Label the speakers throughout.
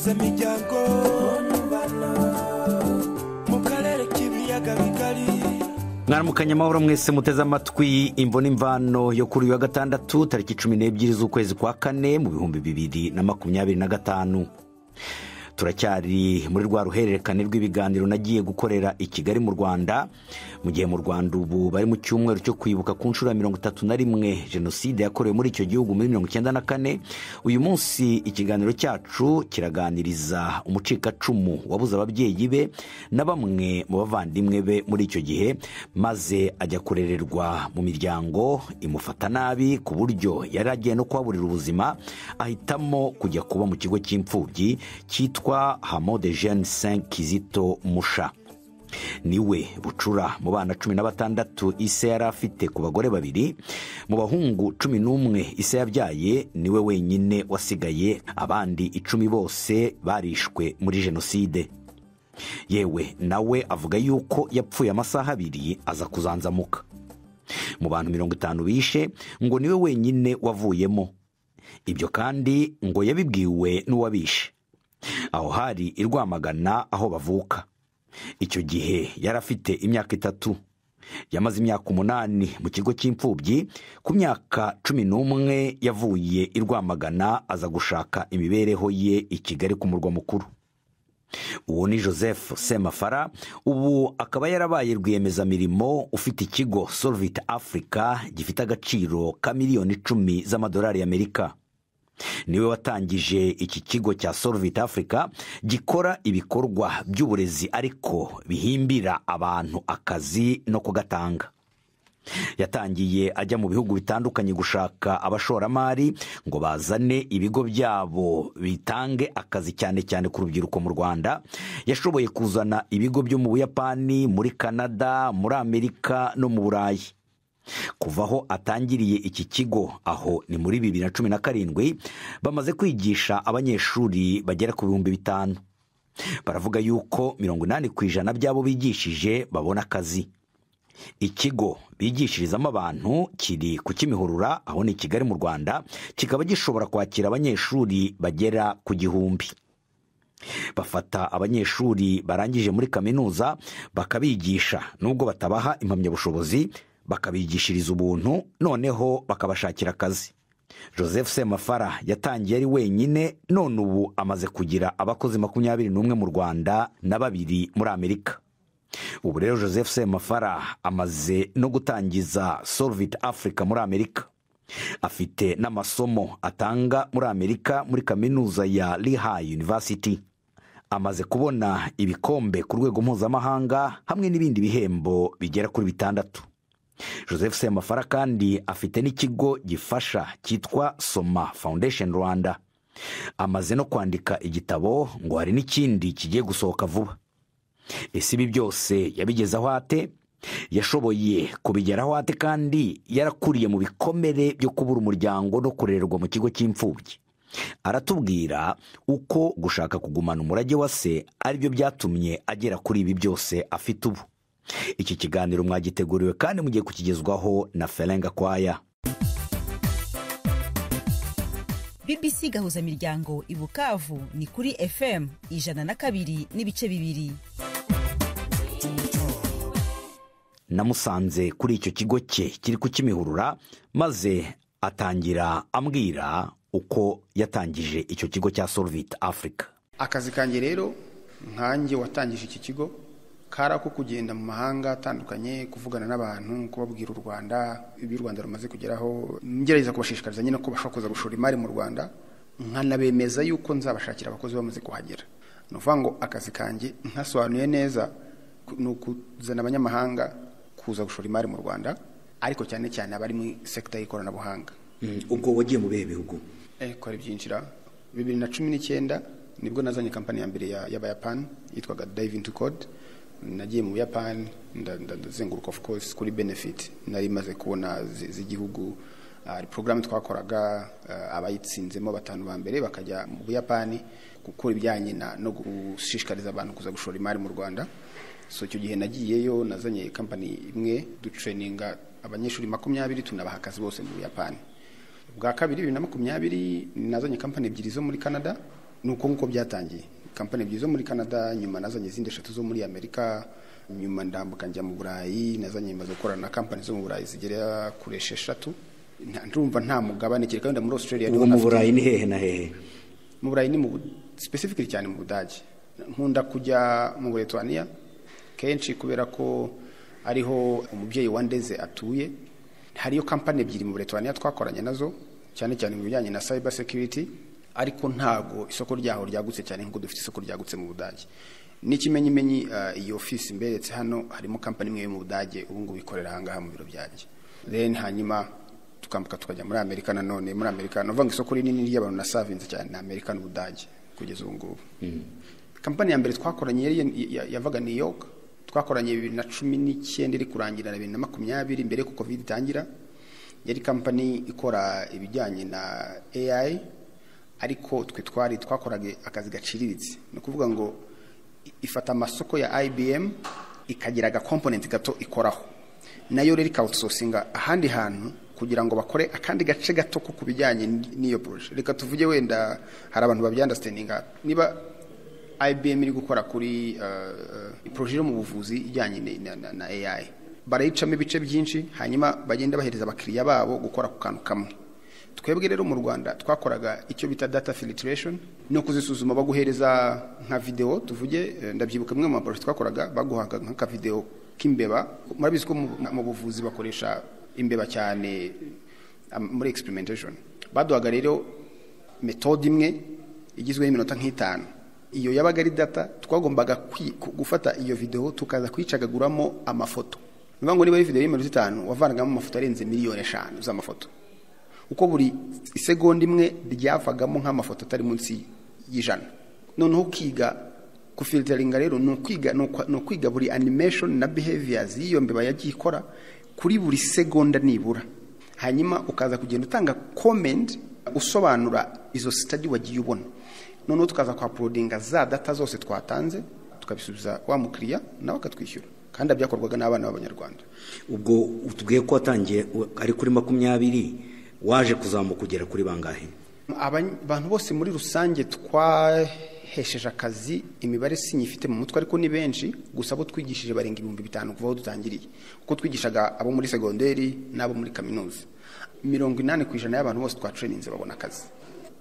Speaker 1: Gahuzamiryango mu karere k'ibiyaga bigari.
Speaker 2: Mwaramukanye amahoro mwese muteze amatwi Imvo n'Imvano yo kuri uyu wa gatandatu, tariki 12 z'ukwezi kwa kane mu 2025. Turacyari muri rwa ruhererekane rw'ibiganiro nagiye gukorera i Kigali mu Rwanda, mu gihe mu Rwanda ubu bari mu cyumweru cyo kwibuka ku nshuro ya 31 jenoside yakorewe muri icyo gihugu muri 94. Uyu munsi ikiganiro cyacu kiraganiriza umucikacumu wabuze ababyeyi be na bamwe mu bavandimwe be muri icyo gihe, maze ajya kurererwa mu miryango imufata nabi ku buryo yari agiye no kuhaburira ubuzima, ahitamo kujya kuba mu kigo cy'imfubyi cyitwa Hameau des Jeunes Saint Kizito Musha. Niwe bucura mu bana 16 ise yari afite ku bagore babiri. Mu bahungu 11 ise yabyaye, niwe wenyine wasigaye, abandi 10 bose barishwe muri jenoside. Yewe nawe avuga yuko yapfuye amasaha 2 aza kuzanzamuka. Mu bantu 50 bishe, ngo niwe wenyine wavuyemo. Ibyo kandi ngo yabibwiwe n'uwabishe. Aho hari i Rwamagana aho bavuka. Icyo gihe yari afite imyaka 3. Yamaze imyaka 8 mu kigo cy'imfubyi. Ku myaka 11 yavuye i Rwamagana aza gushaka imibereho ye i Kigali ku murwa mukuru. Uwo ni Joseph Semafara, ubu akaba yarabaye rwiyemezamirimo ufite ikigo Solvit Africa gifite agaciro ka miliyoni 10 z'amadolari y'Amerika. Niwe watangije iki kigo cya Solvit Africa gikora ibikorwa by'uburezi ariko bihimbira abantu akazi no kugatanga. Yatangiye ajya mu bihugu bitandukanye gushaka abashoramari ngo bazane ibigo byabo bitange akazi, cyane cyane ku rubyiruko mu Rwanda. Yashoboye kuzana ibigo byo mu Buyapani, muri Canada, muri Amerika no mu Burayi. Kuva aho atangiriye iki kigo, aho ni muri 2017, bamaze kwigisha abanyeshuri bagera ku 5000. Baravuga yuko 80% by'abo bigishije babona akazi. Ikigo bigishirizamo abantu kiri ku Kimihurura, aho ni Kigali mu Rwanda, kikaba gishobora kwakira abanyeshuri bagera ku 1000. Bafata abanyeshuri barangije muri kaminuza bakabigisha, nubwo batabaha impamyabushobozi, bakabigishiriza ubuntu, noneho bakabashakira akazi. Joseph Semafara yatangiye ari wenyine, none ubu amaze kugira abakozi 21 mu Rwanda na 2 muri Amerika. Ubu rero Joseph Semafara amaze no gutangiza Solvit Africa muri Amerika. Afite n'amasomo atanga muri Amerika muri kaminuza ya Lehigh University. Amaze kubona ibikombe ku rwego mpuzamahanga hamwe n'ibindi bihembo bigera kuri 6. Joseph Semafara kandi afite n'ikigo gifasha cyitwa Soma Foundation Rwanda. Amaze no kwandika igitabo, ngo hari n'ikindi kigiye gusohoka vuba. Ese ibi byose yabigezaho ate? Yashoboye kubigeraho ate kandi yarakuriye mu bikomere byo kubura umuryango no kurererwa mu kigo cy'imfubyi? Aratubwira uko gushaka kugumana umurage wa se aribyo byatumye agera kuri ibi byose afite ubu. Iki kiganiro mwagiteguriwe kandi mugiye kukigezwaho na Ferenga Kwaya.
Speaker 3: BBC Gahuzamiryango i Bukavu ni kuri FM 102.2.
Speaker 2: Namusanze kuri icyo kigo cye kiri ku Kimihurura, maze atangira ambwira uko yatangije icyo kigo cya Solvit Africa.
Speaker 4: Akazi kanjye rero nkanjye watangije iki kigo kari ako kugenda mu mahanga atandukanye, kuvugana n'abantu, kubabwira u Rwanda, ibyo u Rwanda rumaze kugeraho, ngerageza kubashishikariza nyine ko bashobora kuza gushora imari mu Rwanda, nkanabemeza yuko nzabashakira abakozi bamaze kuhagera. Ni ukuvuga ngo akazi kanjye nkasobanuye neza ni ukuzana abanyamahanga kuza gushora imari mu Rwanda, ariko cyane cyane abari mu sekta y'ikoranabuhanga.
Speaker 2: Ubwo wagiye mu bihe bihugu?
Speaker 4: Ko ari byinshira. 2019 nibwo nazanye kampani ya mbere y'Abayapani yitwaga Dive into Code. Nagiye mu Buyapani ndazenguruka, of course kuri benefit nari maze kubona z'igihugu. Hari program twakoraga, abayitsinzemo 5 ba mbere bakajya mu Buyapani gukora ibijyanye no gushishikariza abantu kuza gushora imari mu Rwanda. So icyo gihe nagiyeyo nazanye company imwe dutraininga abanyeshuri 20 tunabaha akazi bose mu Buyapani. Bwa kabiri 2020 nazanye company 2 zo muri Canada. Ni uko nguko byatangiye, kampani ebyiri zo muri Canada, nyuma nazanye izindi eshatu zo muri Amerika, nyuma ndambuka njya mu Burayi, nazanye, maze gukorana na kampani zo mu Burayi zigera kuri esheshatu. Ndumva nta mugabane kereka wenda muri Australia.
Speaker 2: Ubwo mu Burayi ni hehe na hehe?
Speaker 4: Mu Burayi ni specifically cyane mu Budage. Nkunda kujya mu Buretwaniya kenshi kubera ko ariho umubyeyi wandeze atuye. Hariyo kampani ebyiri mu Buretwaniya twakoranye nazo, cyane cyane mu bijyanye na cyber security, ariko ntago isoko ryaho ryagutse cyane nk'uko dufite isoko ryagutse mu Budage. N'ikimenyimenyi, iyi office mberetse hano harimo kampani imwe yo mu Budage ubu ngubu ikorera aha ngaha mu biro byanjye. Then hanyuma tukambuka tukajya muri Amerika nanone. Muri Amerika, ni ukuvuga ngo isoko rinini ry'abantu na savinze cyane ni Amerika n'Ubudage kugeza ubu ngubu. Kampani ya mbere twakoranye yari yavaga New York, twakoranye 2019 iri kurangira na 2020 mbere ko COVID itangira. Yari kampani ikora ibijyanye na AI, ariko twe twari twakoraga akazi gaciriritse. Ni ukuvuga ngo ifata amasoko ya IBM ikagira aga component gato ikoraho, nayo rero ikawusourcinga ahandi hantu kugira ngo bakore akandi gace gato ko ku bijyanye n'iyo projet. Reka tuvuge wenda hari abantu babyunderstandinga, niba IBM iri gukora kuri projet yo mu buvuzi ijyanye na AI, barayicamo ibice byinshi, hanyuma bagenda bahereza abakiriya babo gukora ku kantu kamwe. Twebwe rero mu Rwanda twakoraga icyo bita data filtration no kuzisuzuma. Baguhereza nka video, tuvuge, ndabyibuka imwe mu maproject twakoraga, baguhaga nk'aka video k'imbeba. Murabizi ko mu buvuzi bakoresha imbeba cyane muri experimentation. Baduhaga rero méthode imwe igizwe n'iminota nk'itanu, iyo yabaga ari data. Twagombaga gufata iyo video tukaza kuyicagaguramo amafoto. Ni ukuvuga ngo niba ari video y'iminota 5, wavanagamo amafoto arenze miliyoni 5 z'amafoto, uko buri isegonda imwe ryavagamo nk'amafoto atari munsi y'100. Noneho ukiga kufilteringa rero, ni ukwiga buri animation na behaviors y'iyo mbeba yagiye ikora kuri buri segonda nibura, hanyuma ukaza kugenda utanga comment usobanura izo study wagiye ubona. Noneho tukaza kwa uploadinga za data zose twatanze, tukabisubiza wa mukiriya, nawe akatwishyura, kandi byakorwaga n'abana b'Abanyarwanda.
Speaker 2: Ubwo utubwiye ko watangiye ari kuri 20, waje kuzamuka ugera kuri bangahe?
Speaker 4: Abantu bose muri rusange twahesheje akazi, imibare sinyifite mu mutwe, ariko ni benshi. Gusa abo twigishije barenga 5000 kuva aho dutangiriye, kuko twigishaga abo muri segonderi n'abo muri kaminuza. 80% y'abantu bose twatraininze babona akazi.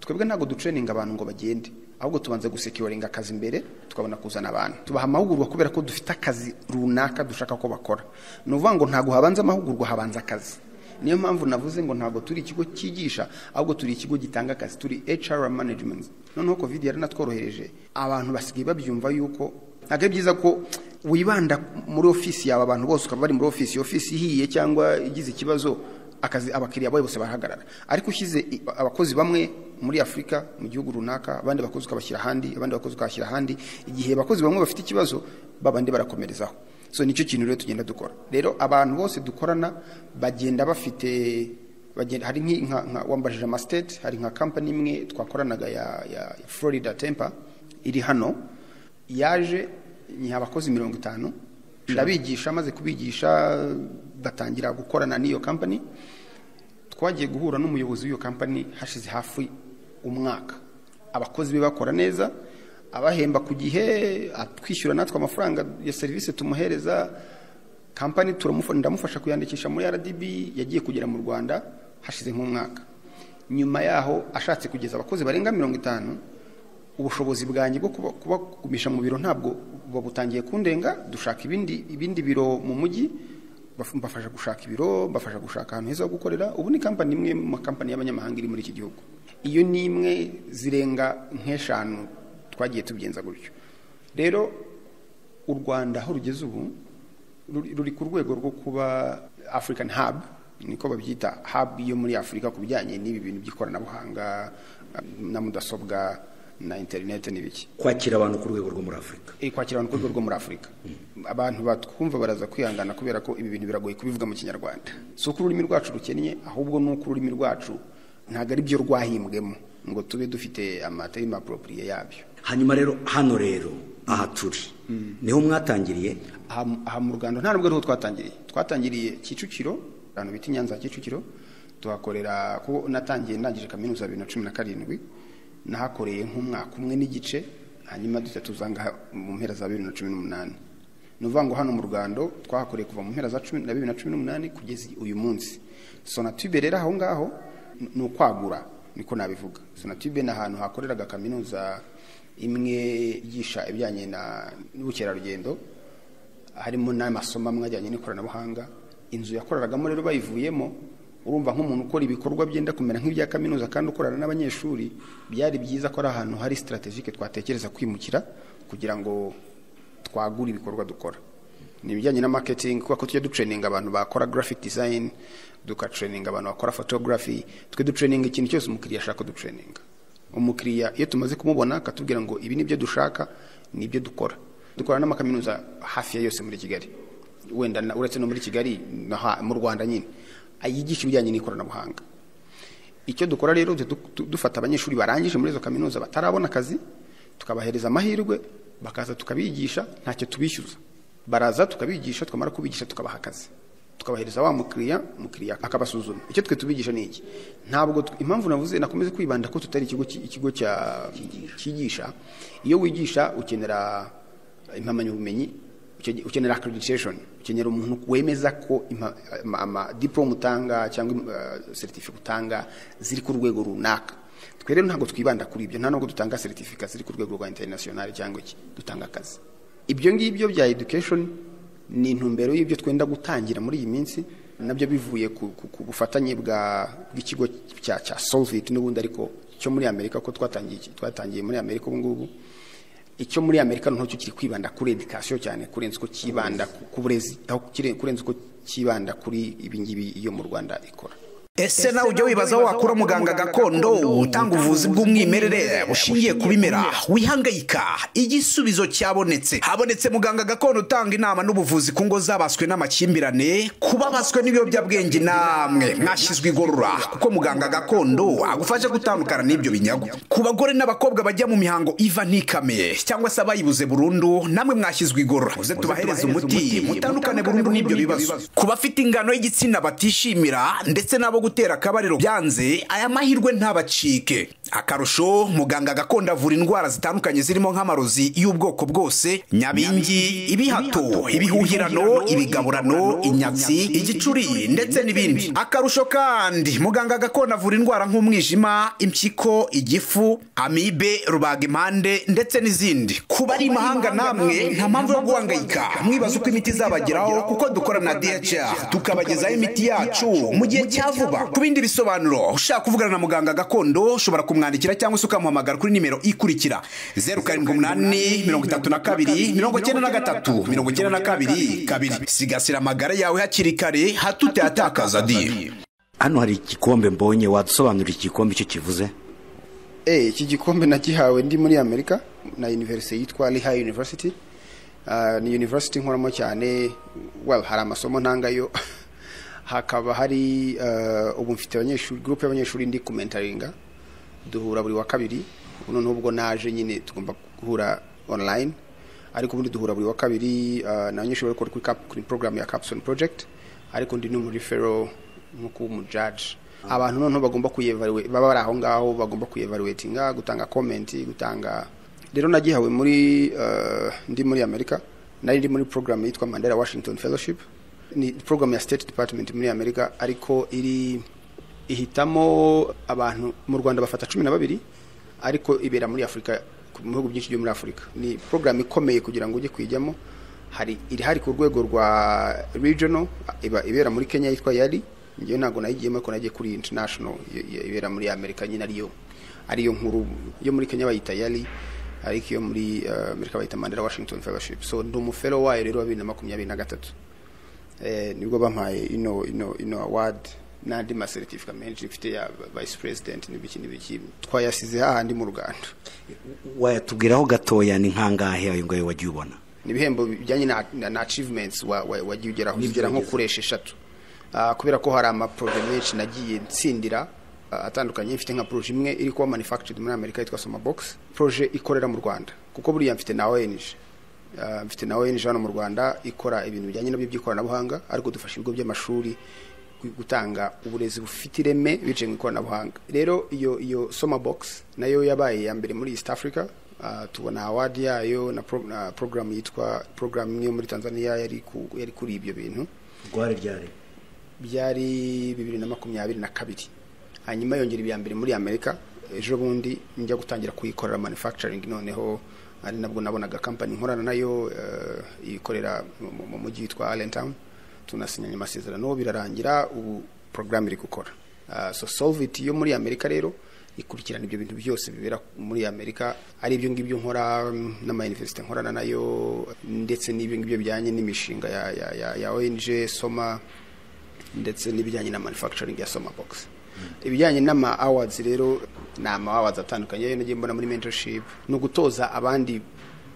Speaker 4: Twebwe ntabwo dutraininga abantu ngo bagende, ahubwo tubanza gusecuringa akazi mbere, tukabona kuzana abantu. Tubaha amahugurwa kubera ko dufite akazi runaka dushaka ko bakora. Ni ukuvuga ngo ntabwo habanza amahugurwa, habanza akazi. Niyo mpamvu navuze ngo ntabwo turi ikigo cyigisha, ahubwo turi ikigo gitanga akazi, turi HR management. Noneho COVID yaranatworohereje, abantu basigaye babyumva yuko ntabwo ari byiza ko wibanda muri ofisi yawe, abantu bose ukaba bari muri ofisi, ofisi ihiye cyangwa igize ikibazo, akazi, abakiriya bawe bose barahagarara. Ariko ushyize abakozi bamwe muri Afurika mu gihugu runaka, abandi bakozi ukabashyira ahandi, abandi bakozi ukabashyira ahandi, igihe abakozi bamwe bafite ikibazo, babandi barakomerezaho. So nicyo kintu rero tugenda dukora. Rero abantu bose dukorana bagenda bafite, bagenda hari nka wambajije ama state, hari nka company imwe twakoranaga ya Florida, Tampa, iri hano, yaje nyiha abakozi 50, ndabigisha. Maze kubigisha batangira gukorana n'iyo company. Twagiye guhura n'umuyobozi w'iyo company hashize hafi umwaka, abakozi be bakora neza, abahemba ku gihe, atwishyura natwe amafaranga ya serivisi tumuhereza. Kampani ndamufasha kuyandikisha muri RDB. Yagiye kugera mu Rwanda hashize nk'umwaka nyuma yaho, ashatse kugeza abakozi barenga 50. Ubushobozi bwanjye bwo kubagumisha mu biro ntabwo buba butangiye kundenga. Dushaka ibindi biro mu mujyi, mbafasha gushaka ibiro, mbafasha gushaka ahantu heza ho gukorera. Ubu ni kampani imwe mu makampani y'abanyamahanga iri muri iki gihugu. Iyo ni imwe, zirenga nk'eshanu twagiye tubigenza gutyo. Rero u Rwanda aho rugeze ubu ruri ku rwego rwo kuba African hub, niko babyita, hub yo muri Afurika ku bijyanye n'ibi bintu by'ikoranabuhanga na mudasobwa na interineti n'ibiki.
Speaker 2: Kwakira abantu ku rwego rwo muri Afurika.
Speaker 4: Kwakira abantu ku rwego rwo muri Afurika. Abantu batwumva baraza kwihangana kubera ko ibi bintu biragoye kubivuga mu Kinyarwanda. Si uko ururimi rwacu rukennye, ahubwo ni uko ururimi rwacu ntabwo ari byo rwahimbwemo ngo tube dufite amatermes appropriés yabyo.
Speaker 2: Hanyuma rero hano rero aha turi niho mwatangiriye?
Speaker 4: Aha mu Rwanda nta nubwo ariho twatangiriye. Twatangiriye Kicukiro, ahantu bita i Nyanza Kicukiro, tuhakorera kuko natangiye ndangije kaminuza 2017. Nahakoreye nk'umwaka umwe n'igice, hanyuma duhita tuza ngaha mu mpera za 2018. Ni ukuvuga ngo hano mu Rugando twahakoreye kuva mu mpera za 2018 kugeza uyu munsi. Sonatube rero aho ngaho ni ukwagura, niko nabivuga. Sonatube ni ahantu hakoreraga kaminuza imwe yigisha ibijyanye n'ubukerarugendo, harimo n'amasomo amwe ajyanye n'ikoranabuhanga. Inzu yakoreragamo rero bayivuyemo, urumva nk'umuntu ukora ibikorwa byenda kumera nk'ibya kaminuza kandi ukorana n'abanyeshuri, byari byiza ko ari ahantu hari strategique twatekereza kwimukira kugira ngo twagure ibikorwa dukora. Ni ibijyanye na marketing, kuko tujya dutraininga abantu bakora graphic design, dukatraininga abantu bakora photography, twe dutraininga ikintu cyose umukiriya ashaka dutraininga. Umukiriya iyo tumaze kumubona akatubwira ngo ibi nibyo dushaka, nibyo dukora. Dukora n'amakaminuza hafi ya yose muri Kigali, wenda uretse no muri Kigali, mu Rwanda nyine ayigisha ibijyanye n'ikoranabuhanga. Icyo dukora rero, dufata abanyeshuri barangije muri izo kaminuza batarabona akazi, tukabahereza amahirwe bakaza tukabigisha, ntacyo tubishyuza. Baraza tukabigisha, twamara kubigisha tukabaha akazi, tukabahereza wa mukiriya, umukiriya akabasuzuma. Icyo twe tubigisha ni iki? Ntabwo impamvu navuze nakomeze kwibanda ko tutari ikigo cya cyigisha. Iyo wigisha ukenera impamyabumenyi, ukenera accreditation, ukenera umuntu wemeza ko ama diplome utanga cyangwa certificate utanga ziri ku rwego runaka. Twe rero ntabwo twibanda kuri ibyo, nta nubwo dutanga certificate ziri ku rwego rwa international cyangwa iki, dutanga akazi. Ibyo ngibyo bya education ni intumbero y'ibyo twenda gutangira muri iyi minsi, nabyo bivuye ku bufatanye bw'ikigo cya Solvit n'ubundi, ariko cyo muri Amerika, ko twatangiye muri Amerika ubu ngubu. Icyo muri Amerika noneho cyo kiri kwibanda kuri education cyane kurenza uko kibanda ku burezi, aho kurenza uko kibanda kuri ibi ngibi iyo mu Rwanda ikora.
Speaker 5: Ese nawe ujya wibaza aho wakura muganga gakondo utanga ubuvuzi bw'umwimerere bushingiye ku bimera? Wihangayika, igisubizo cyabonetse. Habonetse muganga gakondo utanga inama n'ubuvuzi ku ngo zabaswe n'amakimbirane, kubabaswe n'ibiyobyabwenge, namwe mwashyizwe igorora, kuko muganga gakondo agufasha gutandukana n'ibyo binyago. Ku bagore n'abakobwa bajya mu mihango iva ntikame cyangwa se abayibuze burundu, namwe mwashyizwe igorora, muze tubahereze umuti mutandukane burundu n'ibyo bibazo. Ku bafite ingano y'igitsina batishimira ndetse n'abo gutera akabariro byanze, aya mahirwe ntabacike. Akarusho, muganga gakondo avura indwara zitandukanye zirimo nk'amarozi y'ubwoko bwose, nyabingi, ibihato, ibihuhirano, ibigaburano, inyatsi, igicuri ndetse n'ibindi. Akarusho kandi, muganga gakondo avura indwara nk'umwijima, impyiko, igifu, amibe, rubagimpande ndetse n'izindi. Kuba ari imahanga namwe nta mpamvu yo guhangayika mwibaza uko imiti izabageraho, kuko dukora na DHL tukabagezaho imiti yacu mu gihe cya vuba. Ku bindi bisobanuro, ushaka kuvugana na muganga gakondo, ushobora kumwandikira cyangwa se ukamuhamagara kuri nimero ikurikira: 078 32 93 92 2. Sigasira amagara yawe hakiri kare, hato utayatakaza di.
Speaker 2: Hano hari igikombe mbonye, wadusobanurira igikombe icyo kivuze?
Speaker 4: Iki gikombe nagihawe ndi muri Amerika na university yitwa Lehigh University. Ni university nkoramo cyane, well, hari amasomo ntangayo, hakaba hari ubu mfite abanyeshuri, group y'abanyeshuri ndi kumentoringa, duhura buri wa kabiri. Noneho ubwo naje nyine tugomba guhura online, ariko ubundi duhura buri wa kabiri n'abanyeshuri bari kuri program ya Capstone Project, ariko ndi no referral nko mu judge. Abantu noneho bagomba kuyevaluate, baba bari aho ngaho bagomba kuyevaluatinga, gutanga comment, gutanga. Rero nagihawe muri ndi muri Amerika, nari ndi muri program yitwa Mandela Washington Fellowship. Ni program ya State Department muri Amerika, ariko iri ihitamo abantu mu Rwanda bafata 12, ariko ibera muri Afrika, mu bihugu byinshi byo muri Afrika. Ni program ikomeye kugira ngo ujye kwijyamo. Hari iri hari ku rwego rwa regional, iba ibera muri Kenya yitwa YALI. Ngewe ntabwo nayigiyemo, ariko nagiye kuri international ibera muri Amerika nyine, ariyo nkuru. Yo muri Kenya bayita YALI, ariko iyo muri Amerika bayita Mandela Washington Fellowship. So ndi umufellow wayo rero wa 2023. Nibwo bampaye ino award n'andi ma certificate menshi mfite ya vice president n'ibiki n'ibiki, twayasize hahandi mu Rugando.
Speaker 2: Wayatubwiraho gatoya, ni nkangahe ayo ngayo wagiye ubona?
Speaker 4: Ni ibihembo bijyanye na achievements wagiye ugeraho, zigera nko kuri 6. Kubera ko hari ama projet menshi nagiye ntsindira atandukanye. Mfite nka projet imwe iri kuba manufactured muri Amerika yitwa Soma Box, projet ikorera mu Rwanda, kuko buriya mfite na ONG. Mfite na ONG hano mu Rwanda ikora ibintu bijyanye nabyo by'ikoranabuhanga, ariko dufasha ibigo by'amashuri Gutanga uburezi bufite ireme biciye mu ikoranabuhanga. Rero iyo Soma Box nayo yabaye iya mbere muri East Africa. Tubona award yayo na program yitwa program imwe muri Tanzania yari kuri ibyo bintu.
Speaker 2: Rwari ryari?
Speaker 4: Byari 2022. Hanyuma yongera ibya mbere muri Amerika ejo bundi, njya gutangira kuyikorera manufacturing. Noneho ari nabwo nabonaga company nkorana nayo ikorera mu mujyi witwa Allentown, tunasinyanye amasezerano, birarangira, ubu program iri gukora. So Solve It yo muri Amerika rero ikurikirana ibyo bintu byose bibera muri Amerika, ari ibyo ngibyo nkora n'ama university nkorana nayo, ndetse n'ibyo ngibyo bijyanye n'imishinga ya ONG Soma, ndetse n'ibijyanye na manufacturing ya Soma Box. Ibijyanye n'ama awards rero, ni ama awards atandukanye yo nagiye mbona muri mentorship no gutoza abandi,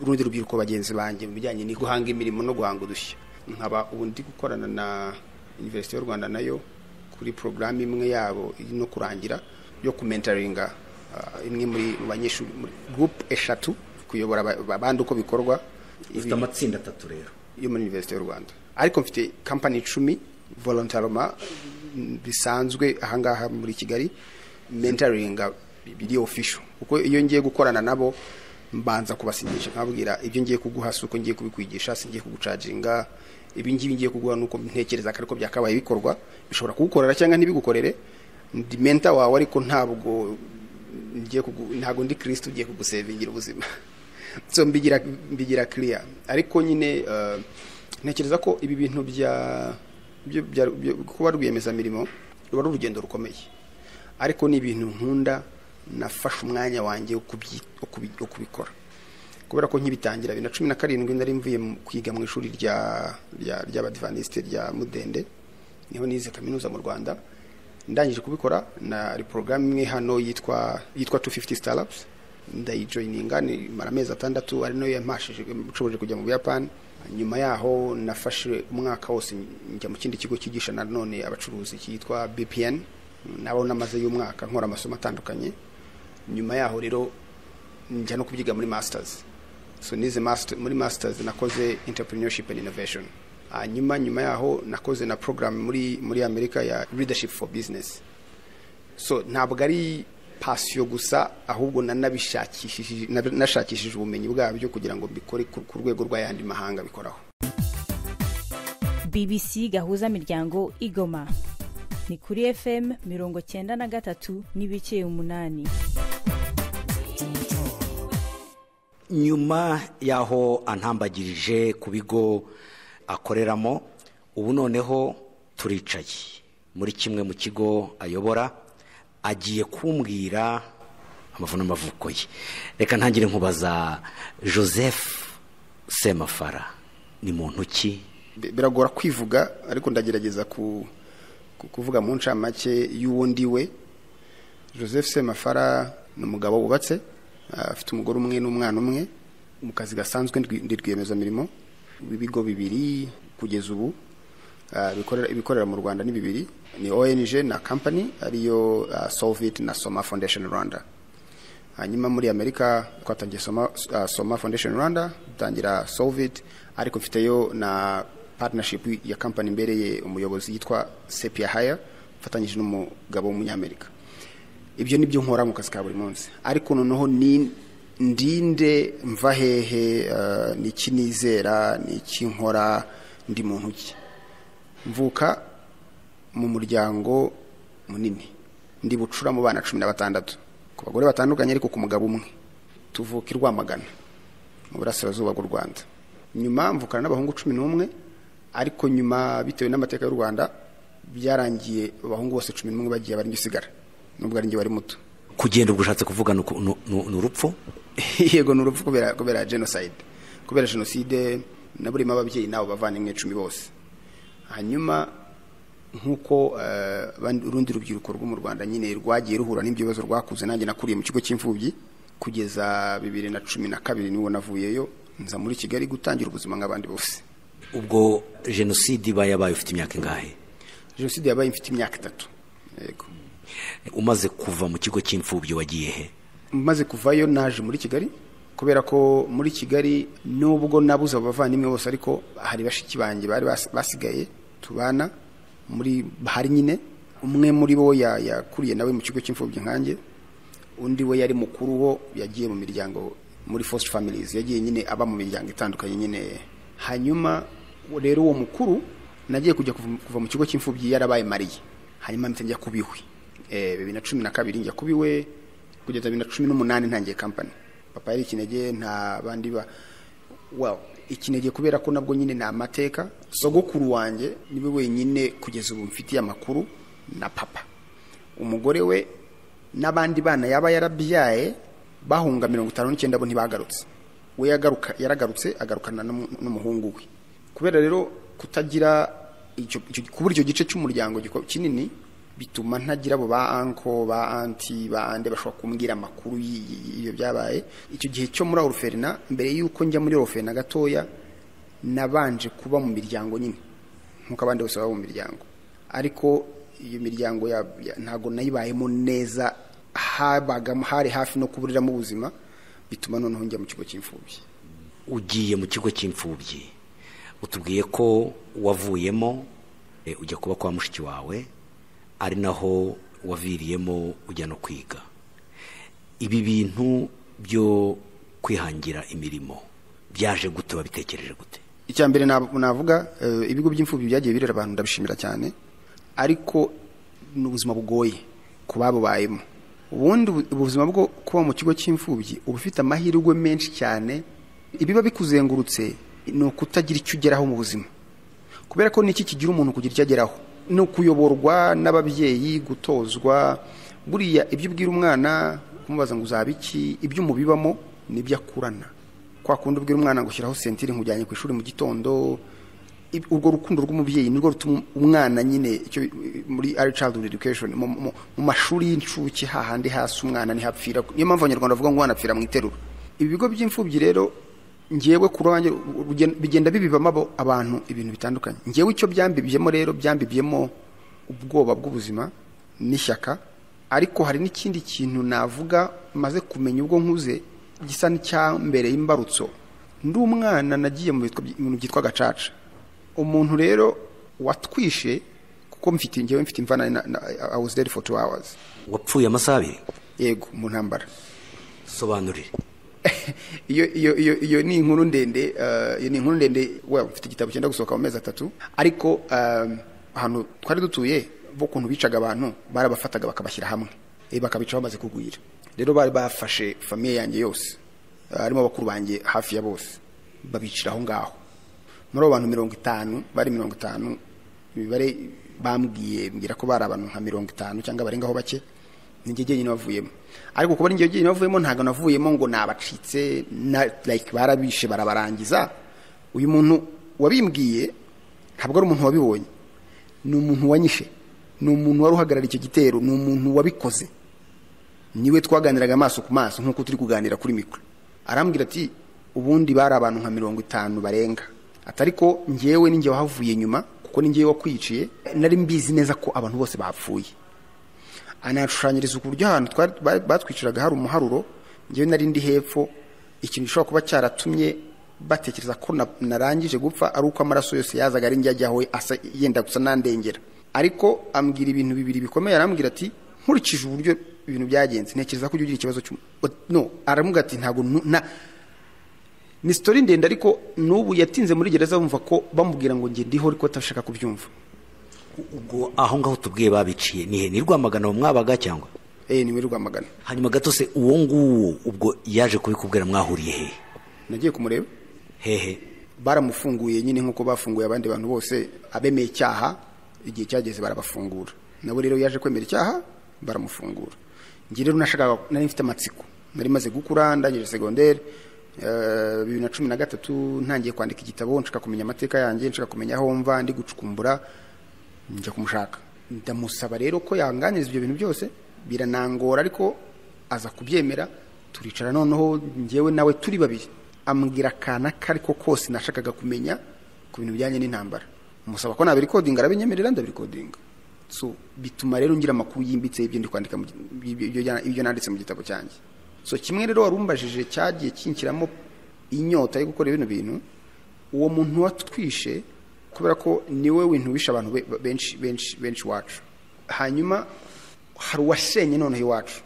Speaker 4: urundi rubyiruko bagenzi banjye, mu bijyanye no guhanga imirimo no guhanga udushya. Nkaba ubu ndi gukorana na University y'u Rwanda nayo kuri porogaramu imwe yabo iri no kurangira yo kumentoringa imwe muri mu banyeshuri muri group eshatu, kuyobora abandi uko bikorwa.
Speaker 2: Ufite amatsinda atatu rero?
Speaker 4: Yo muri University y'u Rwanda, ariko mfite company 10 volontairement bisanzwe ahangaha muri Kigali mentoringa biri official, kuko iyo ngiye gukorana nabo mbanza kubasinyisha, nkababwira ibyo ngiye kuguha si uko ngiye kubikwigisha, singiye kugucaginga. Ibi ngibi ngiye kuguha nuko ntekereza ko ariko byakabaye bikorwa. Bishobora kugukorera cyangwa ntibigukorere. Ndi mentor wawe, ariko ntabwo ngiye ntabwo ndi Kristo ugiye kugusevingira ubuzima. So mbigira clear. Ariko nyine ntekereza ko ibi bintu bya kuba rwiyemezamirimo ruba ari urugendo rukomeye, ariko ni ibintu nkunda. Nafashe umwanya wanjye wo kubikora, kubera ko nkibitangira 2017 nari mvuye kwiga mu ishuri ry'Abadivantisite rya Mudende, niho nize kaminuza mu Rwanda. Ndangije kubikora, na porogaramu imwe hano yitwa 250 Startups, ndayijoyininga, nimara amezi 6, ari nayo yampashije nshoboje kujya mu Buyapani. Nyuma yaho nafashe umwaka wose njya mu kindi kigo cyigisha nanone abacuruzi cyitwa BPN, nabo namaze y'umwaka nkora amasomo atandukanye. Nyuma yaho rero njya no kubyiga muri masters. So nize master, muri masters nakoze entrepreneurship and innovation. Hanyuma nyuma yaho nakoze na program muri Amerika ya leadership for business. So ntabwo ari passion gusa, ahubwo nanabishakishije, nashakishije ubumenyi bwabyo kugira ngo mbikore ku rwego rw'ayandi mahanga bikoraho.
Speaker 6: BBC Gahuza Miryango Igoma ni kuri FM 93.8.
Speaker 2: Nyuma y'aho antambagirije ku bigo akoreramo, ubu noneho turicaye muri kimwe mu kigo ayobora, agiye kumbwira amavu n'amavuko ye. Reka ntangire nkubaza, Joseph Semafara ni muntu ki?
Speaker 4: Biragora kwivuga, ariko ndagerageza kuvuga mu ncamake y'uwo ndi we. Joseph Semafara ni umugabo wubatse, afite umugore umwe n'umwana umwe. Mu kazi gasanzwe ndi rwiyemezamirimo w'ibigo bibiri kugeza ubu. Ibikorera mu Rwanda ni bibiri, ni ONG na company, ariyo Solvit na Soma Foundation Rwanda. Hanyuma muri Amerika twatangiye Soma Foundation Rwanda, dutangira Solvit, ariko mfiteyo na partnership ya company mbereye umuyobozi yitwa Sepia Hire, mfatanyije n'umugabo w'Umunyamerika. Ibyo nibyo nkora mu kazi ka buri munsi. Ariko noneho ni ndinde, mva hehe, niki nizera, niki nkora, ndi muntu ki? Mvuka mu muryango munini, ndi bucura mu bana 16, ku bagore batandukanye ariko ku mugabo umwe. Tuvuka i Rwamagana mu burasirazuba bw'u Rwanda. Nyuma mvukana n'abahungu 11, ariko nyuma bitewe n'amateka y'u Rwanda byarangiye abahungu bose 11 bagiye, bari usigara, nubwo ari njye wari muto.
Speaker 2: Kugenda ubwo ushatse kuvuga ni urupfu?
Speaker 4: Yego, ni urupfu, kubera genocide, kubera jenoside. Naburimo ababyeyi n'abo bavandimwe 10 bose. Hanyuma nk'uko urundi rubyiruko rwo mu Rwanda nyine rwagiye ruhura n'ibyo bibazo rwakuze, nanjye nakuriye mu kigo cy'imfubyi kugeza 2012, nibwo navuyeyo nza muri Kigali gutangira ubuzima nk'abandi bose.
Speaker 2: Ubwo jenoside iba yabaye ufite imyaka ingahe?
Speaker 4: Jenoside yabaye mfite imyaka 3, yego.
Speaker 2: Umaze kuva mu kigo cy'imfubyi wagiye he?
Speaker 4: Maze kuvayo naje muri Kigali, kubera ko muri Kigali nubwo nabuze abo bavandimwe bose, ariko hari bashiki banjye bari basigaye tubana. Muri bahari nyine, umwe muri bo yakuriye nawe mu kigo cy'imfubyi nkanjye, undi we yari mukuru, wo yagiye mu miryango, muri foster families, yagiye nyine aba mu miryango itandukanye nyine. Hanyuma rero uwo mukuru nagiye kujya kuva mu kigo cy'imfubyi yarabaye mariye, hanyuma mpita njya kubiwe 2012, njya kubiwe kugeza 2018 ntangiye company. Papa yari ikinege, nta bandi ba, well, ikinege kubera ko nabwo nyine ni amateka. Sogokuru wanjye niwe wenyine kugeza ubu mfitiye amakuru, na papa, umugore we n'abandi bana yaba yarabyaye bahunga 59, bo ntibagarutse. We yagaruka, yaragarutse, agarukana n'umuhungu we. Kubera rero kutagira icyo, kubura icyo gice cy'umuryango kinini, bituma ntagira abo ba uncle, ba auntie, ba ande bashobora kumbwira amakuru y'ibyo byabaye icyo gihe cyo muri orphelinat. Mbere y'uko njya muri orphelinat gatoya, nabanje kuba mu miryango nyine nk'uko abandi bose baba mu miryango, ariko iyo miryango ntago nayibayemo neza, habagamo, hari hafi no kuburiramo ubuzima, bituma noneho njya mu kigo cy'imfubyi.
Speaker 2: Ugiye mu kigo cy'imfubyi, utubwiye ko wavuyemo ujya kuba kwa mushiki wawe, ari naho waviriyemo ujya no kwiga. Ibi bintu byo kwihangira imirimo byaje gute? Wabitekereje gute?
Speaker 4: Icya mbere navuga, ibigo by'imfubyi byagiye birera abantu, ndabishimira cyane, ariko ni ubuzima bugoye ku babubayemo. Ubundi ubuzima bwo kuba mu kigo cy'imfubyi, uba ufite amahirwe menshi cyane, ibiba bikuzengurutse ni ukutagira icyo ugeraho mu buzima. Kubera ko niki kigira umuntu kugira icyo ageraho? Ni ukuyoborwa n'ababyeyi, gutozwa. Buriya ibyo ubwira umwana, kumubaza ngo uzaba iki, ibyo umubibamo nibyo akurana. Kwa kundi ubwira umwana ngo shyiraho ceinture nkujyanye ku ishuri mu gitondo, urwo rukundo rw'umubyeyi nirwo rutuma umwana nyine, icyo muri early childhood education, mu mashuri y'incuke, hahandi hasi umwana ntihapfira. Niyo mpamvu Abanyarwanda bavuga ngo umwana apfira mu iterura. Ibi bigo by'imfubyi rero, ngewe kuri wanjye bigenda bibibamo abantu ibintu bitandukanye. Ngewe icyo byambibyemo rero, byambibyemo ubwoba bw'ubuzima n'ishyaka. Ariko hari n'ikindi kintu navuga maze kumenya ubwo nkuze, gisa n'icyambere y'imbarutso. Ndi umwana nagiye mu bintu byitwa gacaca. Umuntu rero watwishe, kuko mfite, ngewe mfite imvana I was there for 2 hours.
Speaker 2: Wapfuye amasaha 2?
Speaker 4: Yego, mu ntambara.
Speaker 2: Sobanurire.
Speaker 4: Iyo ni inkuru ndende, iyo ni inkuru ndende. Well, mfite igitabo cyenda gusohoka mu mezi 3. Ariko ahantu twari dutuye, bo kuntu bicaga abantu, barabafataga bakabashyira hamwe, bakabica bamaze kugwira. Rero bari bafashe famille yanjye yose, harimo bakuru banjye hafi ya bose, babicira aho ngaho. Muri abo bantu 50, bari 50, imibare bambwiye, mbwira ko bari abantu nka 50 cyangwa barengaho bake, ninjye jyenyine wavuyemo. Ariko kuba ninjye jyenyine wavuyemo, ntago navuyemo ngo nabacitse na, like, barabishe barabarangiza. Uyu muntu wabimbwiye ntabwo ari umuntu wabibonye, ni umuntu wanyishe, ni umuntu wari uhagarariye icyo gitero, ni umuntu wabikoze. Niwe twaganiraga amaso ku maso nk'uko turi kuganira kuri mikoro. Arambwira ati ubundi bari abantu nka 50 barenga, atariko njyewe ninjye wahavuye nyuma, kuko ninjye wakwiciye, nari mbizi neza ko abantu bose bapfuye. Anashushanyiriza uburyo ahantu batwiciraga hari umuharuro, njyewe nari ndi hepfo. Ikintu gishobora kuba cyaratumye batekereza ko narangije gupfa ari uko amaraso yose yazaga ari njye ajyaho, asa yenda gusa nandengera. Ariko ambwira ibintu bibiri bikomeye. Arambwira ati nkurikije uburyo ibintu byagenze, ntekereza ko ujya ugira ikibazo no, aramubwira ati ntago na ni story ndende, ariko n'ubu yatinze muri gereza bumva ko bamubwira ngo njye ndiho, ariko atashaka kubyumva.
Speaker 2: Ubwo aho ngaho tubwiye babiciye ni he? Ni Rwamagana mwabaga cyangwa?
Speaker 4: Ni muri Rwamagana.
Speaker 2: Hanyuma gato se, uwo nguwo ubwo yaje kubikubwira mwahuriye hehe?
Speaker 4: Nagiye kumureba.
Speaker 2: Hehe?
Speaker 4: Baramufunguye nyine nk'uko bafunguye abandi bantu bose abemeye icyaha, igihe cyageze barabafungura. Nabo rero yaje kwemera icyaha, baramufungura. Njye rero nashakaga, nari mfite amatsiko, nari maze gukura, ndangije secondaire 2013, ntangiye kwandika igitabo, nshaka kumenya amateka yanjye, nshaka kumenya aho mva, ndi gucukumbura, njya kumushaka. Ndamusaba rero ko yanganiriza ibyo bintu byose, biranangora ariko aza kubyemera. Turicara noneho njyewe nawe turi babiri, ambwira akana kariko kose nashakaga kumenya ku bintu bijyanye n'intambara. Musaba ko nabirikodinga, arabinyemerera, ndabirikodinga. So bituma rero ngira amakuru yimbitse y'ibyo ndi kwandika, ibyo nanditse mu gitabo cyanjye. So kimwe rero warumbajije cyagiye kinkiramo inyota yo gukora bino bintu, uwo muntu watwishe, Kubera ko niwe wintu wishe abantu benshi benshi benshi iwacu. Hanyuma hari uwashenye noneho iwacu.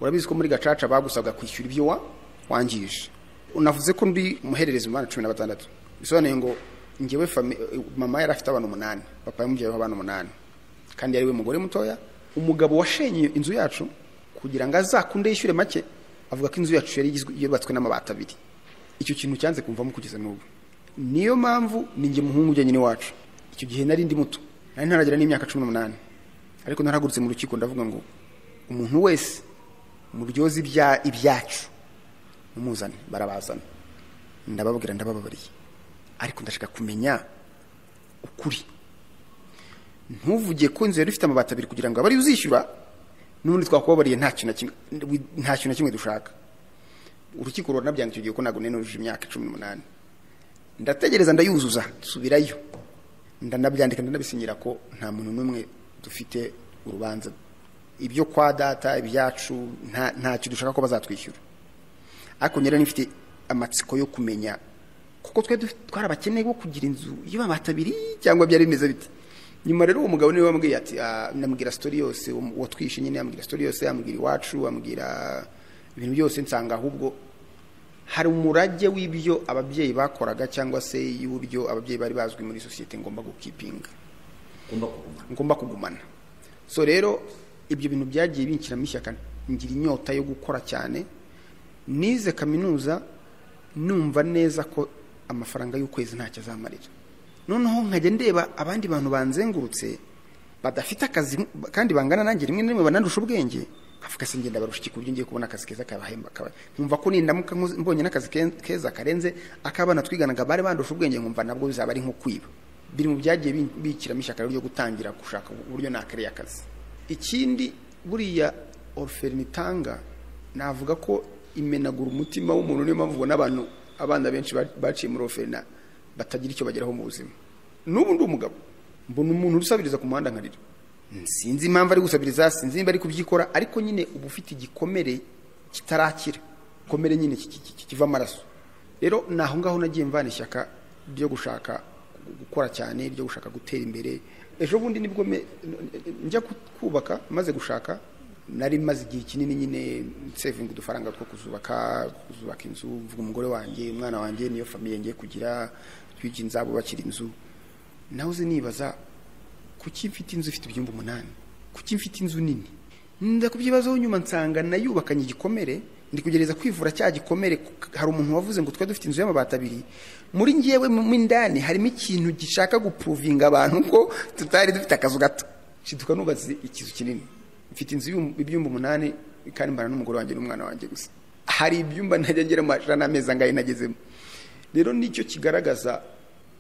Speaker 4: Urabizi ko muri gacaca bagusabwa kwishyura ibyo wangije. Unavuze ko ndi umuhererezi mu bana 16. Bisobanuye ngo njyewe mama yari afite abana 8, papa yamubyayeho abana 8, kandi yari we mugore mutoya. Umugabo washenye inzu yacu kugira ngo azakunde yishyure make, avuga ko inzu yacu yari yubatswe n'amabati 2. Icyo kintu cyanze kumvamo kugeza n'ubu. Niyo mpamvu ninjye muhungu ujyanye n'iwacu. Icyo gihe nari ndi muto, nari ntaragera n'imyaka 18, ariko narahagurutse mu rukiko ndavuga ngo umuntu wese muryozi ibyacu mumuzane. Barabazana, ndababwira ndabababariye, ariko ndashaka kumenya ukuri. Ntuvuge ko inzu yari ifite amabati 2 kugira ngo abari uzishyura, n'ubundi twakubabariye nta kintu na kimwe dushaka. Urukiko ruranabyanga icyo gihe ko ntabwo nujuje imyaka 18. Ndategereza ndayuzuza, nsubirayo, ndanabyandika ndanabisinyira ko nta muntu n'umwe dufite urubanza, ibyo kwa data ibyacu ntacyo dushaka ko bazatwishyura. Ariko nyera nifite amatsiko yo kumenya, kuko twe twarabakeneye bo kugira inzu y'amabati 2 cyangwa byari bimeze bite. Nyuma rero uwo mugabo niwe wambwiye ati, namubwira story yose, uwo twishe nyine yambwira story yose, yambwira iwacu, ambwira ibintu byose. Nsanga ahubwo hari umurage w'ibyo ababyeyi bakoraga, cyangwa se y'uburyo ababyeyi bari bazwi muri sosiyete, ngomba gukeepinga, ngomba kugumana. So rero ibyo bintu byagiye binshyiramo ishyaka, ngira inyota yo gukora cyane. Nize kaminuza numva neza ko amafaranga y'ukwezi ntacyo azamarira. Noneho nkajya ndeba abandi bantu banzengurutse badafite akazi kandi bangana nanjye, rimwe na rimwe banandusha ubwenge, nkavuga se ngenda barusha iki ku buryo ngiye kubona akazi keza kabahemba? Nkumva ko nindamuka mbonye n'akazi keza karenze akabana twiganaga bari bandusha ubwenge, nkumva nabwo bizaba ari nko kwiba. Biri mu byagiye bikiramo ishyaka ryo gutangira gushaka uburyo nakereye akazi. Ikindi, buriya orphelinat itanga, navuga ko imenagura umutima w'umuntu. Niyo mpamvu ubona abantu, abana benshi baciye muri orphelinat batagira icyo bageraho mu buzima. N'ubu ndi umugabo, mbona umuntu usabiriza ku muhanda nkarira. Sinzi impamvu ari gusabiriza, sinzi nimba ari kubyikora, ariko nyine uba ufite igikomere kitarakira, igikomere nyine kiva amaraso. Rero ni aho ngaho nagiye mvana ishyaka ryo gushaka gukora cyane, ryo gushaka gutera imbere. Ejo bundi nibwo njya kubaka, maze gushaka. Nari maze igihe kinini nyine savinga udufaranga two kuzubaka inzu, mvuga umugore wanjye, umwana wanjye, niyo famille ngiye kugira, twigi nzabubakira inzu. Nawe uzi nibaza kuki mfite inzu ifite ibyumba 8, kuki mfite inzu nini? Ndakubyibazaho nyuma nsanga nayubakanye igikomere, ndi kugereza kwivura cya gikomere. Hari umuntu wavuze ngo twari dufite inzu y'amabati 2. Muri ngewe mu indani harimo ikintu gishaka guprovinga abantu ko tutari dufite akazu gato. Shiduka nubatse ikizu kinini, mfite inzu ibyumba 8, kandi mbana n'umugore wanjye n'umwana wanjye gusa. Hari ibyumba ntajya ngeramo n'amezi angahe nagezemo. Rero nicyo kigaragaza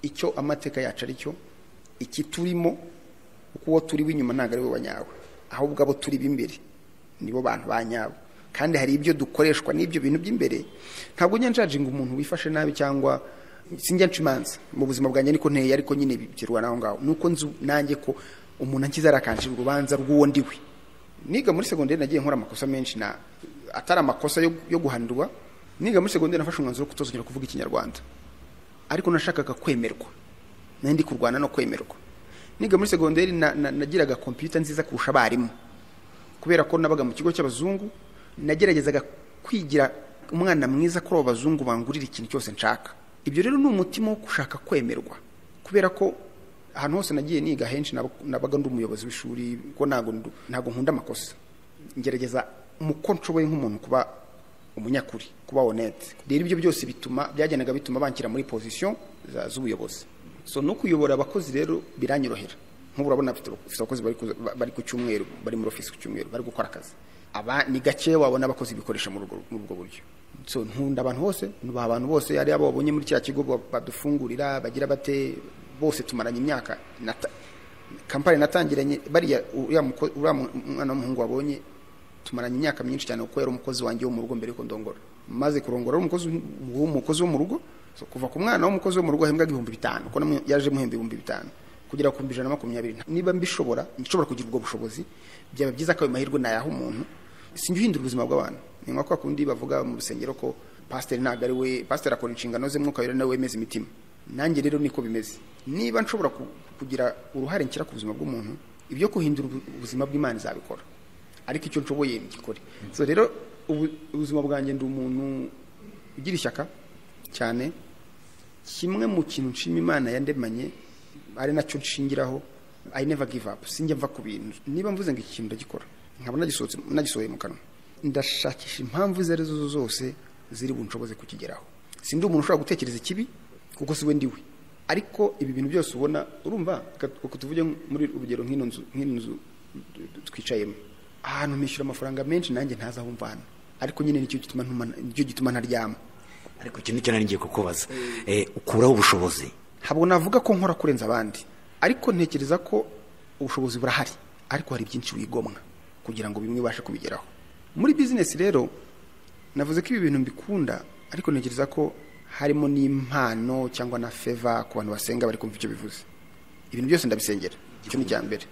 Speaker 4: icyo amateka yacu ari cyo, iki turimo, kuko uwo turi w'inyuma ntabwo ari we wanyawe, ahubwo abo turi b'imbere nibo bantu ba nyabo. Kandi hari ibyo dukoreshwa n'ibyo bintu by'imbere. Ntabwo njya njudginga umuntu wifashe nabi, cyangwa sinjya nca imanza mu buzima bwanjye, niko nteye. Ariko nyine biterwa n'aho ngaho, nuko nzu nanjye ko umuntu ankiza arakanshira urubanza rw'uwo ndiwe. Niga muri segonderi nagiye nkora amakosa menshi, na atari amakosa yo guhanirwa. Niga muri segonderi nafashe umwanzuro wo kutazongera kuvuga Ikinyarwanda, ariko nashakaga kwemerwa, nari ndi kurwana no kwemerwa. Niga muri segonderi nagiraga computer nziza kurusha abarimu, kubera ko nabaga mu kigo cy'abazungu. Nageragezaga kwigira umwana mwiza kuri abo bazungu, bangurira ikintu cyose nshaka. Ibyo rero ni umutima wo gushaka kwemerwa, kubera ko ahantu hose nagiye niga henshi nabaga ndi umuyobozi w'ishuri, ko ntabwo nkunda amakosa. Ngerageza muko nshoboye nk'umuntu kuba umunyakuri, kuba honnête. Rero ibyo byose bituma, byagendaga bituma banshyira muri position z'ubuyobozi. So no kuyobora abakozi rero biranyorohera. Nk'ubu urabona mfite abakozi bari ku cyumweru, bari muri office ku cyumweru, bari gukora akazi. Aba ni gake wabona abakozi bikoresha muri ubwo buryo. So nkunda abantu bose, nubaha abantu bose, ari abo wabonye muri kiriya kigo badufungurira, bagira bate, bose tumaranye imyaka. Kampani natangiranye bariya, uriya mwana w'umuhungu wabonye, tumaranye imyaka myinshi cyane, kuko yari umukozi wanjye wo mu rugo mbere yuko ndongora. Maze kurongora ari umukozi wo mu rugo. So, kuva ku mwana w'umukozi wo mu rugo ahembwaga 5000, kuko namwe yaje muhemba 5000, kugera ku 120,000. Niba mbishobora, nshobora kugira ubwo bushobozi, byaba byiza ko ayo mahirwe nayaha umuntu. Sinjya uhindura ubuzima bw'abantu. Ni nka kwa kundi bavuga mu rusengero ko pasiteri ntabwo ari we, pasiteri akora inshingano ze, Mwuka Wera nawe wemeza imitima. Nanjye rero niko bimeze. Niba nshobora kugira uruhare nshyira ku buzima bw'umuntu, ibyo guhindura ubuzima bw'Imana izabikora, ariko icyo nshoboye ngikore. So rero ubuzima bwanjye, ndi umuntu ugira ishyaka cyane. Kimwe mu kintu nshima Imana yandemanye, ari nacyo nshingiraho, I never give up. Sinjya mva ku bintu. Niba mvuze ngo iki kintu ndagikora, nkaba nagisohotse, nagisohoye mu kanwa, ndashakisha impamvu izo arizo zose ziri bunshoboze kukigeraho. Sindi umuntu ushobora gutekereza ikibi, kuko si we ndiwe. Ariko ibi bintu byose ubona, urumva, uko tuvuge muri urugero nk'ino nzu twicayemo, ahantu nishyura amafaranga menshi nanjye ntazi aho mvana, ariko nyine nicyo gituma ntaryama.
Speaker 2: Ariko iki nicyo nari ngiye kukubaza. Ukuraho ubushobozi?
Speaker 4: Ntabwo navuga ko nkora kurenza abandi, ariko ntekereza ko ubushobozi burahari, ariko hari byinshi wigomwa kugira ngo bimwe ubashe kubigeraho muri bizinesi. Rero navuze ko ibi bintu mbikunda, ariko ntekereza ko harimo n'impano cyangwa na favor ku bantu basenga bari kumva icyo bivuze. Ibintu byose ndabisengera. Icyo ni icya mbere.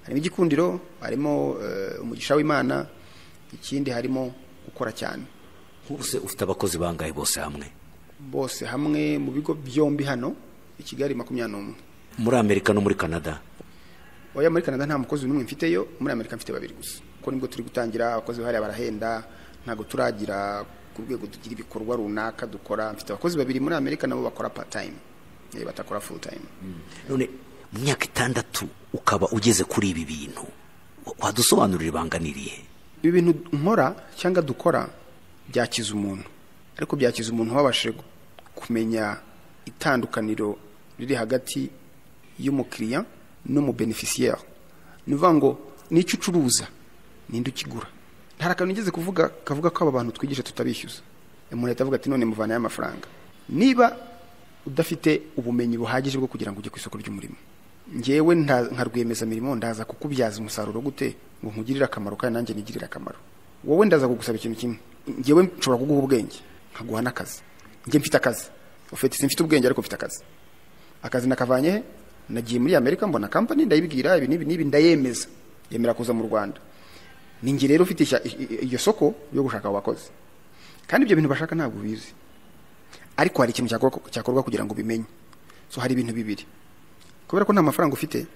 Speaker 4: Harimo igikundiro, harimo umugisha w'Imana, ikindi harimo gukora cyane.
Speaker 2: Nk'ubu se ufite abakozi bangahe bose hamwe?
Speaker 4: Bose hamwe mu bigo byombi hano i Kigali, 21.
Speaker 2: Muri Amerika no muri Canada?
Speaker 4: Oya, muri Canada nta mukozi n'umwe mfiteyo. Muri Amerika mfite babiri gusa, kuko nibwo turi gutangira. Abakozi bahariya barahenda, ntabwo turagira ku rwego tugira ibikorwa runaka dukora. Mfite abakozi babiri muri Amerika, nabo bakora part time, batakora full time.
Speaker 2: None mu myaka 6 ukaba ugeze kuri ibi bintu, wadusobanurira ibanga ni irihe?
Speaker 4: Ibi bintu nkora cyangwa dukora byakiza umuntu, ariko byakiza umuntu wabashije kumenya itandukaniro riri hagati y'umukiriya n'umubeneficiaire. Ni ukuvuga ngo n'icyo ucuruza, ninde ukigura? Hari akantu nigeze kuvuga kavuga ko aba bantu twigisha tutabishyuza. Umuntu ahita avuga ati: "None muvanayo amafaranga?" Niba udafite ubumenyi buhagije bwo kugira ngo ujye ku isoko ry'umurimo, ngewe nka rwiyemezamirimo ndaza kukubyaza umusaruro gute ngo nkugirire akamaro kandi nanjye nigirire akamaro? Wowe ndaza kugusaba ikintu kimwe. Ngewe nshobora kuguha ubwenge, nkaguha n'akazi. Njye mfite akazi ufite, simfite ubwenge ariko mfite akazi. Akazi nakavanye he? Nagiye muri Amerika, mbona company, ndayibwira ibi n'ibi n'ibi, ndayemeza, yemera kuza mu Rwanda. Ni njye rero ufite iryo soko ryo gushaka abo bakozi, kandi ibyo bintu bashaka ntabwo ubizi, ariko hari ikintu cyakorwa kugira ngo ubimenye. So hari ibintu bibiri. Kubera ko nta mafaranga ufite,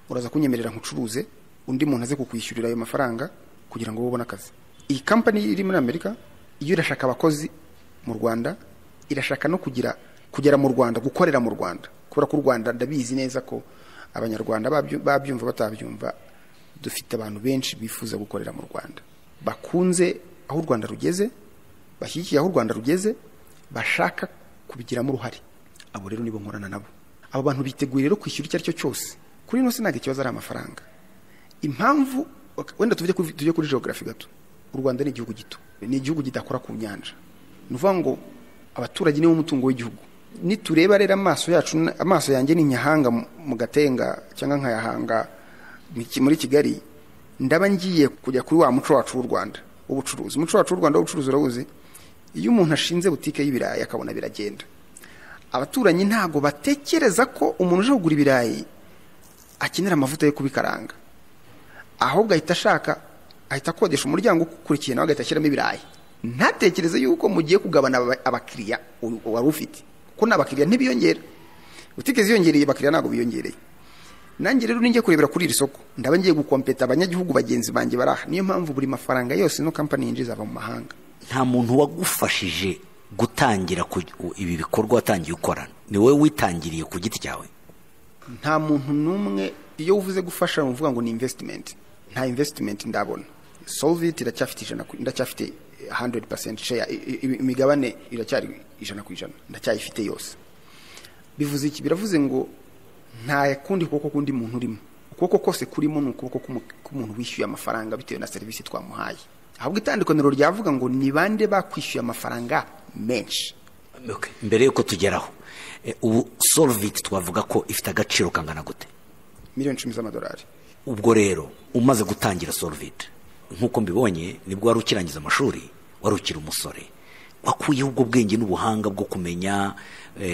Speaker 4: uraza kunyemerera nkucuruze, undi muntu aze kukwishyurira ayo mafaranga kugira ngo wowe ubone akazi. Iyi company iri muri Amerika iyo irashaka abakozi mu Rwanda, irashaka no kugira kugera mu Rwanda, gukorera mu Rwanda, kubera ko u Rwanda, ndabizi neza ko Abanyarwanda babyumva batabyumva, dufite abantu benshi bifuza gukorera mu Rwanda, bakunze aho u Rwanda rugeze, bashyigikiye aho u Rwanda rugeze, bashaka kubigiramo uruhare. Abo rero nibo nkorana nabo. Abo bantu biteguye rero kwishyura icyo ari cyo cyose. Kuri ino si ntabwo ikibazo ari amafaranga. Impamvu wenda tujye kuri geography gato. U Rwanda ni igihugu gito, ni igihugu kidakora ku nyanja. Ni ukuvuga ngo abaturage nibo mutungo w'igihugu. Nitureba rero amaso yacu, amaso yanjye ni nyahanga mu Gatenga cyangwa nkayahanga muri Kigali, ndaba ngiye kujya kuri wa muco wacu w'u Rwanda w'ubucuruzi. Umuco wacu w'u Rwanda w'ubucuruzi urawuzi. Iyo umuntu ashinze butike y'ibirayi akabona biragenda, abaturanyi ntabwo batekereza ko umuntu uje kugura ibirayi akenera amavuta yo kubikaranga. Ahubwo ahita ashaka, ahita akodesha umuryango ukurikiye, nawe agahita ashyiramo ibirayi, ntatekereze yuko mugiye kugabana abakiriya wari ufite, kuko n'abakiriya ntibiyongera. Butike ziyongereye, abakiriya ntabwo biyongereye. Nanjye rero ninjye kurebera kuri iri soko, ndaba ngiye gukompeta abanyagihugu bagenzi banjye bari aha. Niyo mpamvu buri mafaranga yose ino kampani yinjiza ava mu mahanga.
Speaker 2: Nta muntu wagufashije gutangira ibi bikorwa watangiye ukora? Ni wowe witangiriye ku giti cyawe?
Speaker 4: Nta muntu n'umwe. Iyo uvuze gufasha uvuga ngo ni investment. Nta investment ndabona. Solvit iracyafite 100, ndacyafite 100% share. Imigabane iracyari 100%, ndacyayifite yose. Bivuze iki? Biravuze ngo nta kundi kuboko kundi muntu urimo. Ukuboko kose kurimo ni ukuboko k'umuntu wishyuye amafaranga bitewe na serivisi twamuhaye. Ahubwo itandukaniro ryavuga ngo ni bande bakwishyuye amafaranga menshi.
Speaker 2: Okay. Mbere yuko tugeraho, ubu Solvit twavuga ko ifite agaciro kangana gute?
Speaker 4: Miliyoni 10 z'amadolari.
Speaker 2: Ubwo rero umaze gutangira Solvit, nk'uko mbibonye nibwo wari ukirangiza amashuri, wari ukiri umusore, wakuyeho ubwo bwenge n'ubuhanga bwo kumenya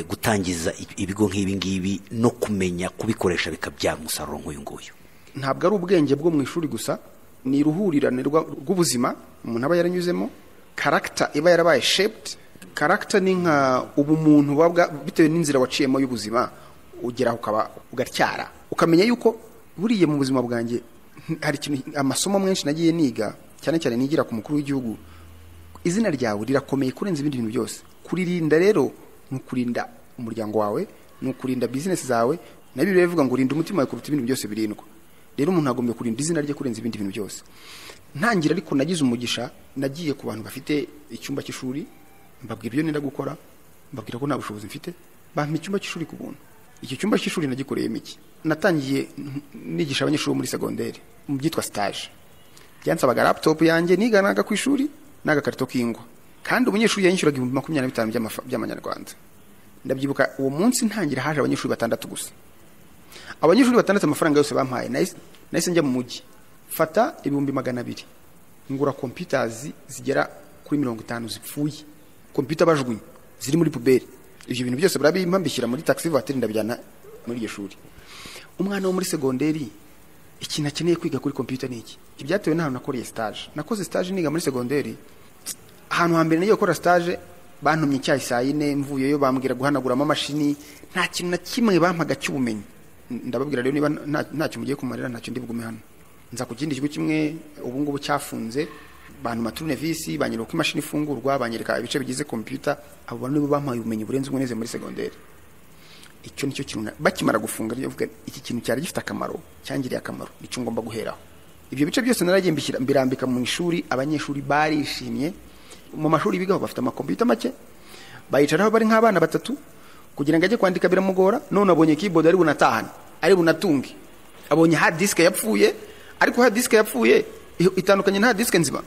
Speaker 2: gutangiza ibigo nk'ibi ngibi no kumenya kubikoresha bikabyara umusaruro nk'uyu nguyu?
Speaker 4: Ntabwo ari ubwenge bwo mu ishuri gusa. Ni uruhurirane rw'ubuzima umuntu aba yaranyuzemo, character iba yarabaye shaped. Character ni nka ubumuntu buba bitewe n'inzira waciyemo y'ubuzima, ugeraho ukaba ugatyara, ukamenya yuko buriye mu buzima bwanjye hari ikintu, amasomo menshi nagiye niga, cyane cyane nigira ku mukuru w'igihugu. Izina ryawe rirakomeye kurenza ibindi bintu byose. Kuririnda rero ni ukurinda umuryango wawe, ni ukurinda business zawe. Na Bibiliya ivuga ngo urinda umutima wawe kuruta ibintu byose birindwa. Rero umuntu agomba kurinda izina rye kurenza ibindi bintu byose. Ntangira ariko nagize umugisha, nagiye ku bantu bafite icyumba cy'ishuri, mbabwira ibyo nenda gukora, mbabwira ko nta bushobozi mfite, bampa icyumba cy'ishuri ku buntu. Icyo cyumba cy'ishuri nagikoreyemo iki? Natangiye nigisha abanyeshuri bo muri segonderi mu byitwa stage. Byansabaga laptop yanjye niganaga ku ishuri n'agakarito k'ingwa, kandi umunyeshuri yanyishyuraga 25,000 by'amanyarwanda. Ndabyibuka uwo munsi ntangira haje abanyeshuri 6 gusa. Abanyeshuri 6 amafaranga yose bampaye, nahise njya mu mujyi fata 200,000 ngura computers zigera kuri 50 zipfuye, computer bajugunye ziri muri puberi. Ibyo bintu byose barabimpa mbishyira muri taxi voiture ndabijyana muri iryo shuri. Umwana wo muri segonderi ikintu akeneye kwiga kuri computer ni iki? Ibyatewe n'ahantu nakoreye stage. Nakoze stage niga muri segonderi. Ahantu hambere nagiye gukora stage bantumye icyayi saa 4, mvuyeyo bambwira guhanaguramo amashini, nta kintu na kimwe bampaga cy'ubumenyi. Ndababwira rero niba ntacyo mugiye kumarira ntacyo ndi bugume hano. Nza ku kindi kigo kimwe ubu ngubu cyafunze, bantuma tournevis, banyereka uko imashini ifungurwa, banyereka ibice bigize computer. Abo bantu nibo bampaye ubumenyi burenze ubwo nize muri segonderi. Icyo nicyo kintu bakimara gufunga ryo vuga iki kintu cyari gifite akamaro, cyangiriye akamaro, nicyo ngomba guheraho. Ibyo bice byose naragiye mbishyira mbirambika mu ishuri, abanyeshuri barishimye. Mu mashuri bigaho bafite amakompiyuta make, bayicaraho bari nk'abana 3 kugira ngo ajye kwandika biramugora. None abonye keyboard ari bunatahana, ari bunatunge, abonye hard disk yapfuye. Ariko hard disk yapfuye itandukanye na hard disk nzima,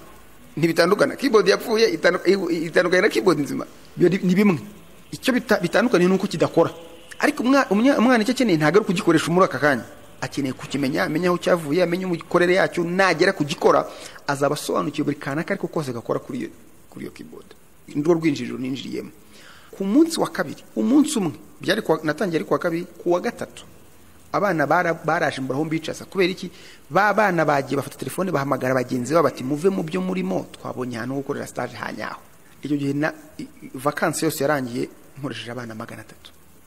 Speaker 4: ntibitandukana. Keyboard yapfuye itandukanye na keyboard nzima, ni bimwe. Icyo bitandukanye nuko kidakora. Ariko umwana icyo akeneye ntabwo ari kugikoresha muri aka kanya, akeneye kukimenya, amenya aho cyavuye, amenye imikorere yacyo. Nagera kugikora azaba asobanukiwe buri kantu ariko kose gakora kuri iyo keyboard. Ndwo rwinjiriro ninjiriyemo ku munsi wa kabiri, umunsi umwe byari natangiye ari kuwa kabiri, kuwa gatatu abana baraje mbaraho mbicaza. Kubera iki? Ba bana bagiye bafata telefone bahamagara bagenzi babo bati muve mu byo murimo, twabonye ahantu ho gukorera stage hanyaho. Icyo gihe na vacances yose yarangiye nkoresheje abana 300.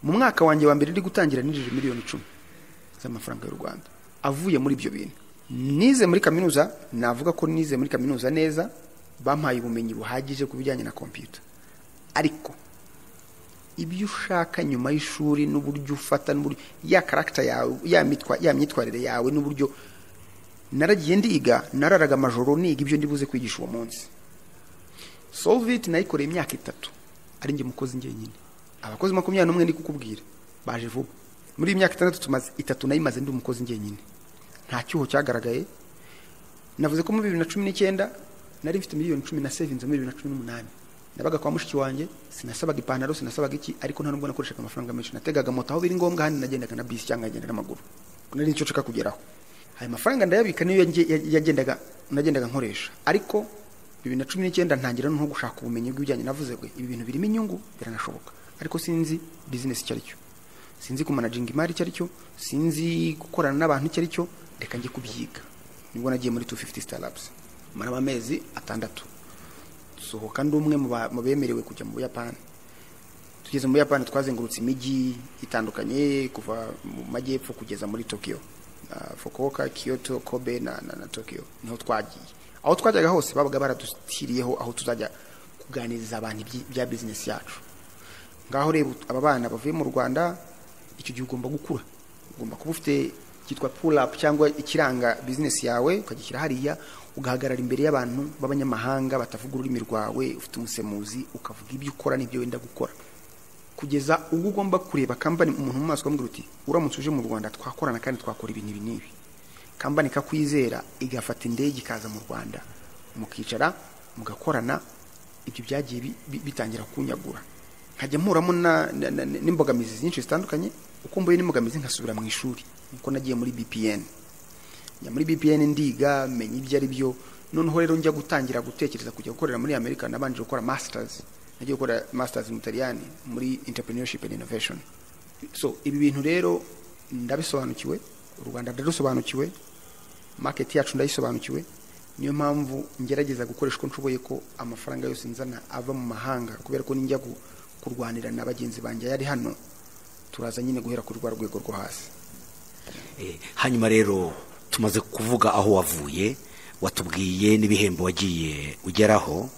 Speaker 4: Mu mwaka wanjye wa mbere ndi gutangira ninjije miliyoni 10 z'amafaranga y'u Rwanda avuye muri ibyo bintu. Nize muri kaminuza, navuga ko nize muri kaminuza neza, bampaye ubumenyi buhagije ku bijyanye na computer. Ariko ibyo ushaka nyuma y'ishuri n'uburyo ufata n'uburyo ya character yawe, ya myitwarire yawe n'uburyo naragiye ndiga, nararaga amajoro niga ibyo ndibuze kwigisha uwo munsi. Solvit nayikoreye imyaka 3 ari njye mukozi njyenyine. Abakozi 21 ndi kukubwira baje vuba. Muri iyi myaka 6 tumaze 3 nayimaze ndi umukozi njyenyine, nta cyuho cyagaragaye. Navuze ko muri 2019 nari mfite miliyoni 10 na savings muri 2018. Nabaga kwa mushiki wanjye, sinasabaga ipantaro, sinasabaga iki, ariko nta nubwo nakoreshaga amafaranga menshi. Nategaga moto aho biri ngombwa, handi nagendaga na bisi cyangwa ngenda n'amaguru. Nari nicyo nshaka kugeraho. Ayo mafaranga ndayabika niyo yagendaga nagendaga nkoresha. Ariko 2019 ntangira no gushaka ubumenyi bw'ibijyanye navuze bwe ibi bintu birimo inyungu biranashoboka, ariko sinzi business icyo aricyo, sinzi kumanaginga imari icyo aricyo, sinzi gukorana n'abantu icyo aricyo, reka njye kubyiga. Nibwo nagiye muri 250 Startups mara amezi 6, sohoka ndi umwe mu bemerewe kujya mu Buyapani. Tugeze mu Buyapani twazengurutse imijyi itandukanye kuva mu majyepfo kugeza muri Tokyo, Fukuoka, Kyoto, Kobe na Tokyo. Niho twagiye. Aho twajyaga hose babaga baradutiriyeho aho tuzajya kuganiriza abantu bya business yacu. Ngaho reba aba bana bavuye mu Rwanda, icyo gihe ugomba gukura, ugomba kuba ufite cyitwa pull up cyangwa ikiranga business yawe, ukagishyira hariya, ugahagarara imbere y'abantu b'abanyamahanga batavuga ururimi rwawe, ufite umusemuzi, ukavuga ibyo ukora n'ibyo wenda gukora. Kugeza ubwo ugomba kureba company umuntu mu maso ukamubwira uti uramutse uje mu Rwanda twakorana kandi twakora ibintu ibi n'ibi. Company ikakwizera igafata indege ikaza mu Rwanda, mukicara mugakorana. Ibyo byagiye bitangira kunyagura, nkajya mpuramo n'imbogamizi nyinshi zitandukanye. Uko mbuye n'imbogamizi nkasubira mu ishuri, nkuko nagiye muri BPN. Njya muri BPN ndiga menya ibyo ari byo. Noneho rero njya gutangira gutekereza kujya gukorera muri Amerika, nabanje gukora masters. Nagiye gukora masters mu Butaliyani muri entrepreneurship and innovation. So ibi bintu rero ndabisobanukiwe, u Rwanda ndarusobanukiwe, market yacu ndayisobanukiwe. Niyo mpamvu ngerageza gukoresha uko nshoboye ko amafaranga yose nzana ava mu mahanga, kubera ko ninjya kurwanira na bagenzi banjye yari hano, turaza nyine guhera kuri rwa rwego rwo hasi.
Speaker 2: Hanyuma rero tumaze kuvuga aho wavuye, watubwiye n'ibihembo wagiye ugeraho.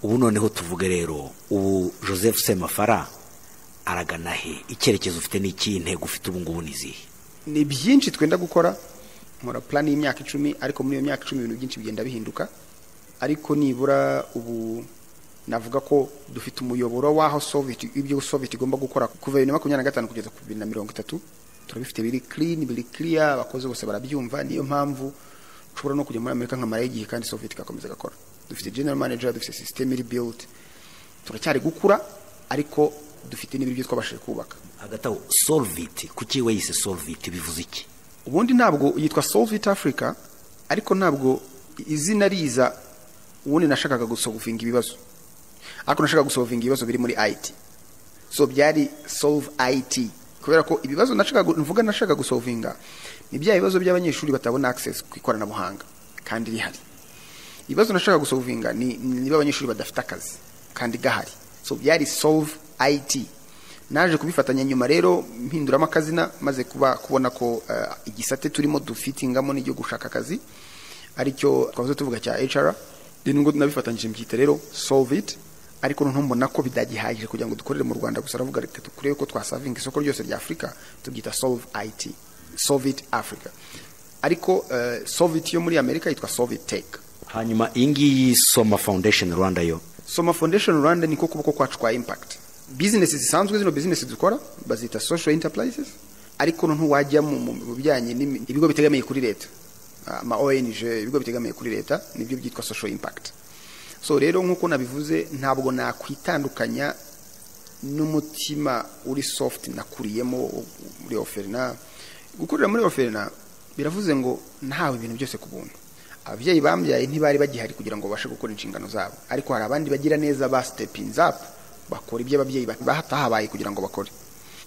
Speaker 2: Ubu noneho tuvuge rero, ubu Joseph Semafara aragana he? Icyerekezo ufite ni iki? Intego ufite ubu ngubu ni izihe?
Speaker 4: Ni byinshi twenda gukora. Nkora plan y'imyaka 10, ariko muri iyo myaka 10 ibintu byinshi bigenda bihinduka. Ariko nibura ubu navuga ko dufite umuyoboro w'aho Solvit, ibyo Solvit igomba gukora kuva 2025 kugeza ku 2030. Turabifite, biri clean, biri clear, abakozi bose barabyumva. Niyo mpamvu nshobora no kujya muri Amerika nkamarayo igihe kandi Solvit igakomeza gakora. Dufite general manager, dufite system iri built, turacyari gukura, ariko dufite n'ibyo twabashije kubaka.
Speaker 2: Hagati aho, Solvit, kuki wayise Solvit? Bivuze iki?
Speaker 4: Ubundi ntabwo yitwa Solvit Africa, ariko ntabwo izina riza. Ubundi nashakaga gusolvinga ibibazo, ariko nashakaga gusolvinga ibibazo biri muri IT, so byari Solve IT, kubera ko ibibazo nashakaga mvuga, nashakaga gusolvinga ni bya bibazo by'abanyeshuri batabona access ku ikoranabuhanga kandi rihari. Ibibazo nashakaga gusolvinga ni niba abanyeshuri badafite akazi kandi gahari, so byari Solve IT. Naje kubifatanya nyuma rero, mpinduramo akazina, maze kuba kubona ko igisate turimo dufitingamo n'icyo gushaka akazi, aricyo twavuze tuvuga cya HR. Rero ngo nabifatanyije mbyita rero Solve It, ariko noneho mbona ko bidagihagije kugira ngo dukorere mu Rwanda gusa. Aravuga reka turebe ko twaservinga isoko ryose rya Afurika, tubyita Solve IT, Solve It Africa. Ariko Solve It yo muri Amerika yitwa Solve It Tech.
Speaker 2: Hanyuma iyi ngiyi Soma Foundation Rwanda yo?
Speaker 4: Soma Foundation Rwanda niko kuboko kwacu kwa impact. Business zisanzwe, zino business dukora bazita social enterprises, ariko noneho wajya mu bijyanye n'ibigo bitegamiye kuri leta, ama ONG, ibigo bitegamiye kuri leta, nibyo byitwa social impact. So rero nk'uko nabivuze, ntabwo nakwitandukanya n'umutima uri soft nakuriyemo muri orphelinat. Gukurira muri orphelinat biravuze ngo nahawe ibintu byose ku buntu. Ababyeyi bambyaye ntibari bagihari kugira ngo babashe gukora inshingano zabo, ariko hari abandi bagira neza ba stepping up, bakora ibyo ababyeyi batahabaye kugira ngo bakore.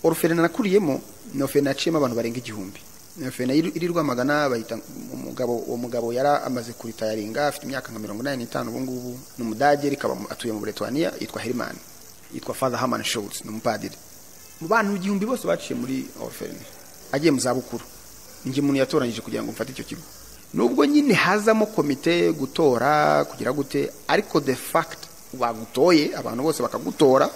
Speaker 4: Orphelinat nakuriyemo ni orphelinat yaciyemo abantu barenga 1000. Ni orphelinat iri Rwamagana, bayita umugabo, uwo mugabo yari amaze kuretiringa, afite imyaka nka 85 ubu ngubu, ni Umudage, rikaba atuye mu Buretwaniya, yitwa Herman, yitwa Father Herman Schultz, ni umupadiri. Mu bantu 1000 bose baciye muri orphelinat, agiye mu zabukuru, njye umuntu yatoranyije kugira ngo mfate icyo kigo. Nubwo nyine hazamo komite, gutora, kugira gute, ariko the fact bagutoye, abantu bose bakagutora.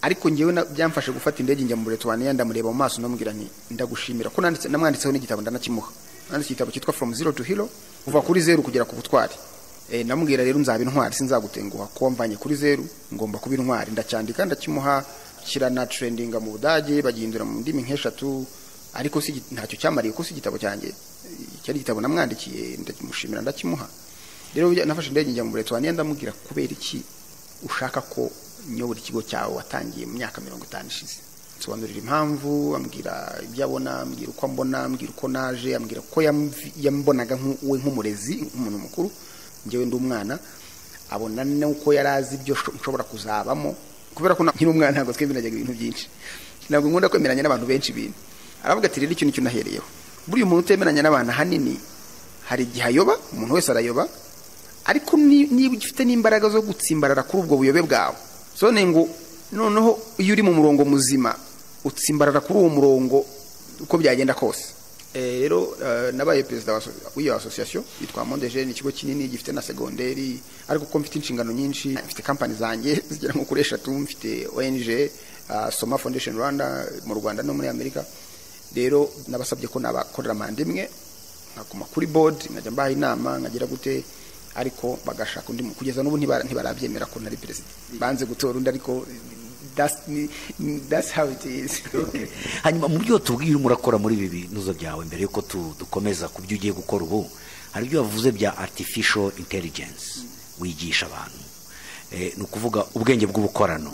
Speaker 4: Ariko ngewe byamfashe gufata indege njya mu Buretwaniya, ndamureba mu maso, ndamubwira nti ndagushimira ko nanditse, namwanditseho n'igitabo ndanakimuha. Nanditse igitabo cyitwa From Zero to Hero, kuva kuri zeru kugera ku butwari. Namubwira rero nzaba intwari, sinzagutenguha ko mvanye kuri zeru, ngomba kuba intwari. Ndacyandika, ndakimuha, kirana trendinga mu Budage, bagihindura mu ndimi nk'eshatu, ariko si ntacyo cyamariye ko si igitabo cyanjye, cyari igitabo namwandikiye, ndakimushimira, ndakimuha. Rero nafashe indege njya mu Buretwaniya, ndamubwira kubera iki ushaka ko nyobora ikigo cyawe watangiye mu myaka 50 ishize? Nsobanurira impamvu, ambwira ibyo abona, ambwira uko ambona, ambwira uko naje, ambwira ko yambonaga we nk'umurezi, nk'umuntu mukuru, njyewe ndi umwana, abona nuko yari azi ibyo nshobora kuzabamo, kubera ko nkiri umwana ntabwo twemeranyanga ibintu byinshi, ntabwo nkunda kwemeranya n'abantu benshi ibintu. Aravuga ati rero icyo nicyo nahereyeho. Buriya umuntu utemeranya n'abantu ahanini hari igihe ayoba, umuntu wese arayoba, ariko niba ugifite n'imbaraga zo gutsimbarara kuri ubwo buyobe bwawe, so ngo noneho iyo uri mu murongo muzima utsimbarara kuri uwo murongo uko byagenda kose. Rero nabaye perezida w'iyo association yitwa Monde Jeune, ikigo kinini gifite na segonderi, ariko kuko mfite inshingano nyinshi, mfite company zanjye zigera nko kuri 3, mfite ONG Soma Foundation Rwanda mu Rwanda no muri Amerika. Rero nabasabye ko nabakorera manda imwe, nkaguma kuri board, nkajya mbaha inama, nkagira gute, ariko bagashaka undi. Kugeza n'ubu ntibarabyemera ko ntari perezida, banze gutora undi, ariko that's how it is.
Speaker 2: Hanyuma mu byo tubwira murakora muri ibi binuzo byawe, mbere yuko dukomeza ku byo ugiye gukora ubu, hari ibyo wavuze bya artificial intelligence wigisha abantu, ni ukuvuga ubwenge bw'ubukorano.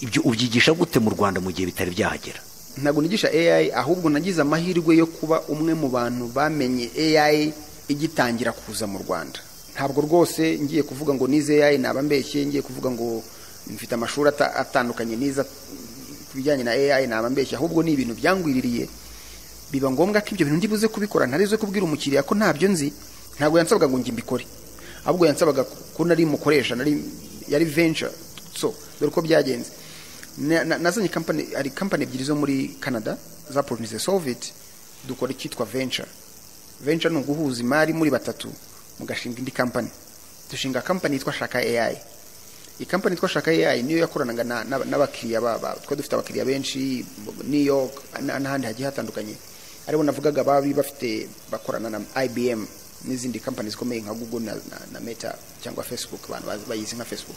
Speaker 2: Ibyo ubyigisha gute mu Rwanda mu gihe bitari byahagera?
Speaker 4: Ntabwo nigisha AI, ahubwo nagize amahirwe yo kuba umwe mu bantu bamenye AI igitangira kuza mu Rwanda. Ntabwo rwose ngiye kuvuga ngo nize AI naba mbeshye, ngiye kuvuga ngo mfite amashuri atandukanye niza ku bijyanye na AI naba mbeshye, ahubwo ni ibintu byangwiririye, biba ngombwa ko ibyo bintu ndibuze kubikora ntarize kubwira umukiriya ko ntabyo nzi. Ntabwo yansabaga ngo njye mbikore, ahubwo yansabaga ko nari mukoresha, nari yari venture. So dore uko byagenze. Nazanye company, hari company ebyiri zo muri Canada za produce Solvit, dukora icyitwa venture. Venture ni uguhuza imari muri batatu mugashinga indi company. Dushinga company yitwa Shaka AI. Iyi company yitwa Shaka AI niyo yakoranaga n'abakiriya twari dufite abakiriya benshi New York n'ahandi hagiye hatandukanye, aribo navugaga babi bafite bakorana na IBM n'izindi company zikomeye nka Google na Meta cyangwa Facebook, abantu bayizi nka Facebook.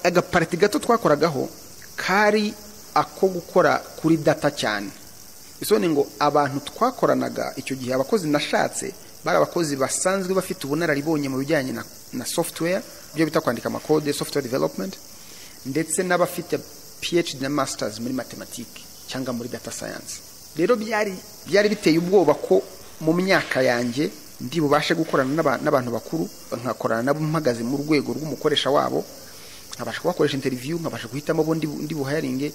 Speaker 4: Agaparti gato twakoragaho kari ako gukora kuri data cyane. Isoni ngo abantu twakoranaga icyo gihe, abakozi nashatse bari abakozi basanzwe bafite ubunararibonye mu bijyanye na software, ibyo bita kwandika amakode, software development, ndetse n'abafite PhD na masters muri mathematics cyangwa muri data science. Rero byari biteye ubwoba ko mu myaka yanjye ndi bubashe gukorana n'abantu bakuru, nkakorana nabo mpagaze mu rwego rw'umukoresha wabo, nkabasha kubakoresha interview, nkabasha guhitamo bo ndi buharinge.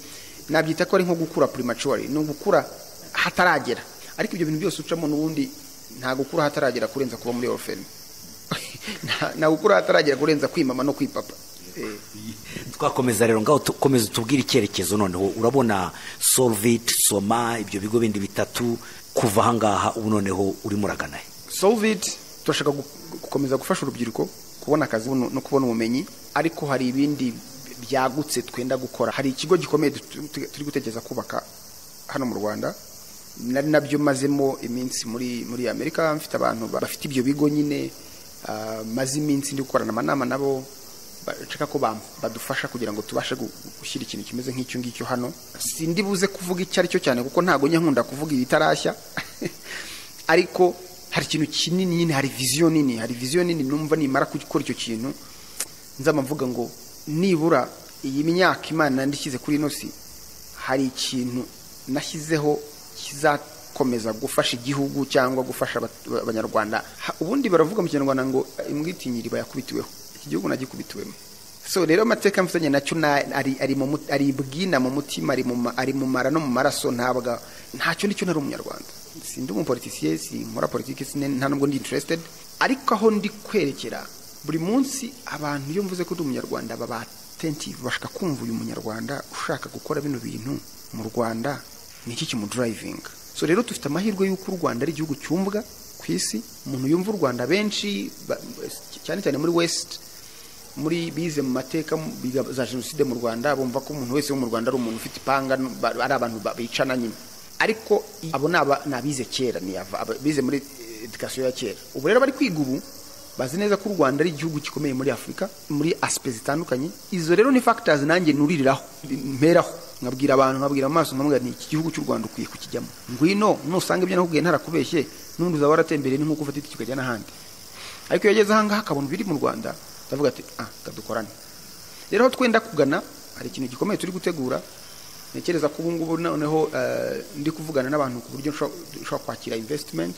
Speaker 4: Nabyita ko ari nko gukura prematurely, ni ugukura hataragera. Ariko ibyo bintu byose ucamo n'ubundi nta gukura hataragera kurenza kuba muri orphan, nta gukura hataragera kurenza kwimama no kwipapa.
Speaker 2: Twakomeza rero ngaho, komeza tubwire icyerekezo noneho. Urabona Solvit, Soma, ibyo bigo bindi bitatu, kuva aha ngaha ubu noneho urimo uragana he?
Speaker 4: Solvit turashaka gukomeza gufasha urubyiruko kubona akazi no kubona ubumenyi, ariko hari ibindi byagutse twenda gukora. Hari ikigo gikomeye turi gutekereza kubaka hano mu Rwanda, nari nabyo mazemo iminsi muri Amerika, mfite abantu bafite ibyo bigo nyine, maze iminsi ndi gukorana amanama nabo, nshaka ko badufasha kugira ngo tubashe gushyira ikintu kimeze nk'icyo ngicyo hano. Sindi buze kuvuga icyo ari cyo cyane kuko ntago njya nkunda kuvuga ibitarashya, ariko hari ikintu kinini nyine, hari vision nini, numva nimara gukora icyo kintu nzama mvuga ngo nibura iyi myaka Imana ndishyize kuri ino si hari ikintu nashyizeho kizakomeza gufasha igihugu cyangwa gufasha abanyarwanda. Ubundi baravuga mu Kinyarwanda ngo imbwa itinyira iba yakubitiweho, iki gihugu nagikubitiwemo. So rero amateka mfitanye nacyo ari bwina mu mutima, ari mu mara no mu maraso, ntabwo ntacyo nicyo nari umunyarwanda. Sindi umupoliticien, sinkora politiki, nta nubwo ndi interested, ariko aho ndi kwerekera buri munsi abantu iyo mvuze ko ndi umunyarwanda baba attentive, bashaka kumva uyu munyarwanda ushaka gukora bino bintu mu Rwanda ni iki kimudriving. So rero dufite amahirwe y'uko u Rwanda ari igihugu cyumvwa ku isi, umuntu yumva u Rwanda benshi cyane cyane muri West, muri bize mu mateka za jenoside mu Rwanda, bumva ko umuntu wese wo mu Rwanda ari umuntu ufite ipanga, ari abantu bicana nyine. Ariko abo nabize kera, ni bize muri education ya kera. Ubu rero bari kwiga ubu bazi neza ko u Rwanda ari igihugu gikomeye muri Afrika muri aspects zitandukanye. Izo rero ni factors nanjye nuririraho, mperaho, nkabwira abantu, nkabwira amaso, nkamubwira nti iki gihugu cy'u Rwanda ukwiye kukijyamo, ngwino nusanga ibyo nakubwiye ntarakubeshye, n'undi uzaba waratembereye ni nkuko ufata itike ukajya n'ahandi. Ariko iyo ageze aha ngaha akabona ibiri mu Rwanda ndavuga ati kadukorane. Rero aho twenda kugana hari ikintu gikomeye turi gutegura. Ntekereza ko ubu ngubu noneho ndi kuvugana n'abantu ku buryo nshobora kwakira investment,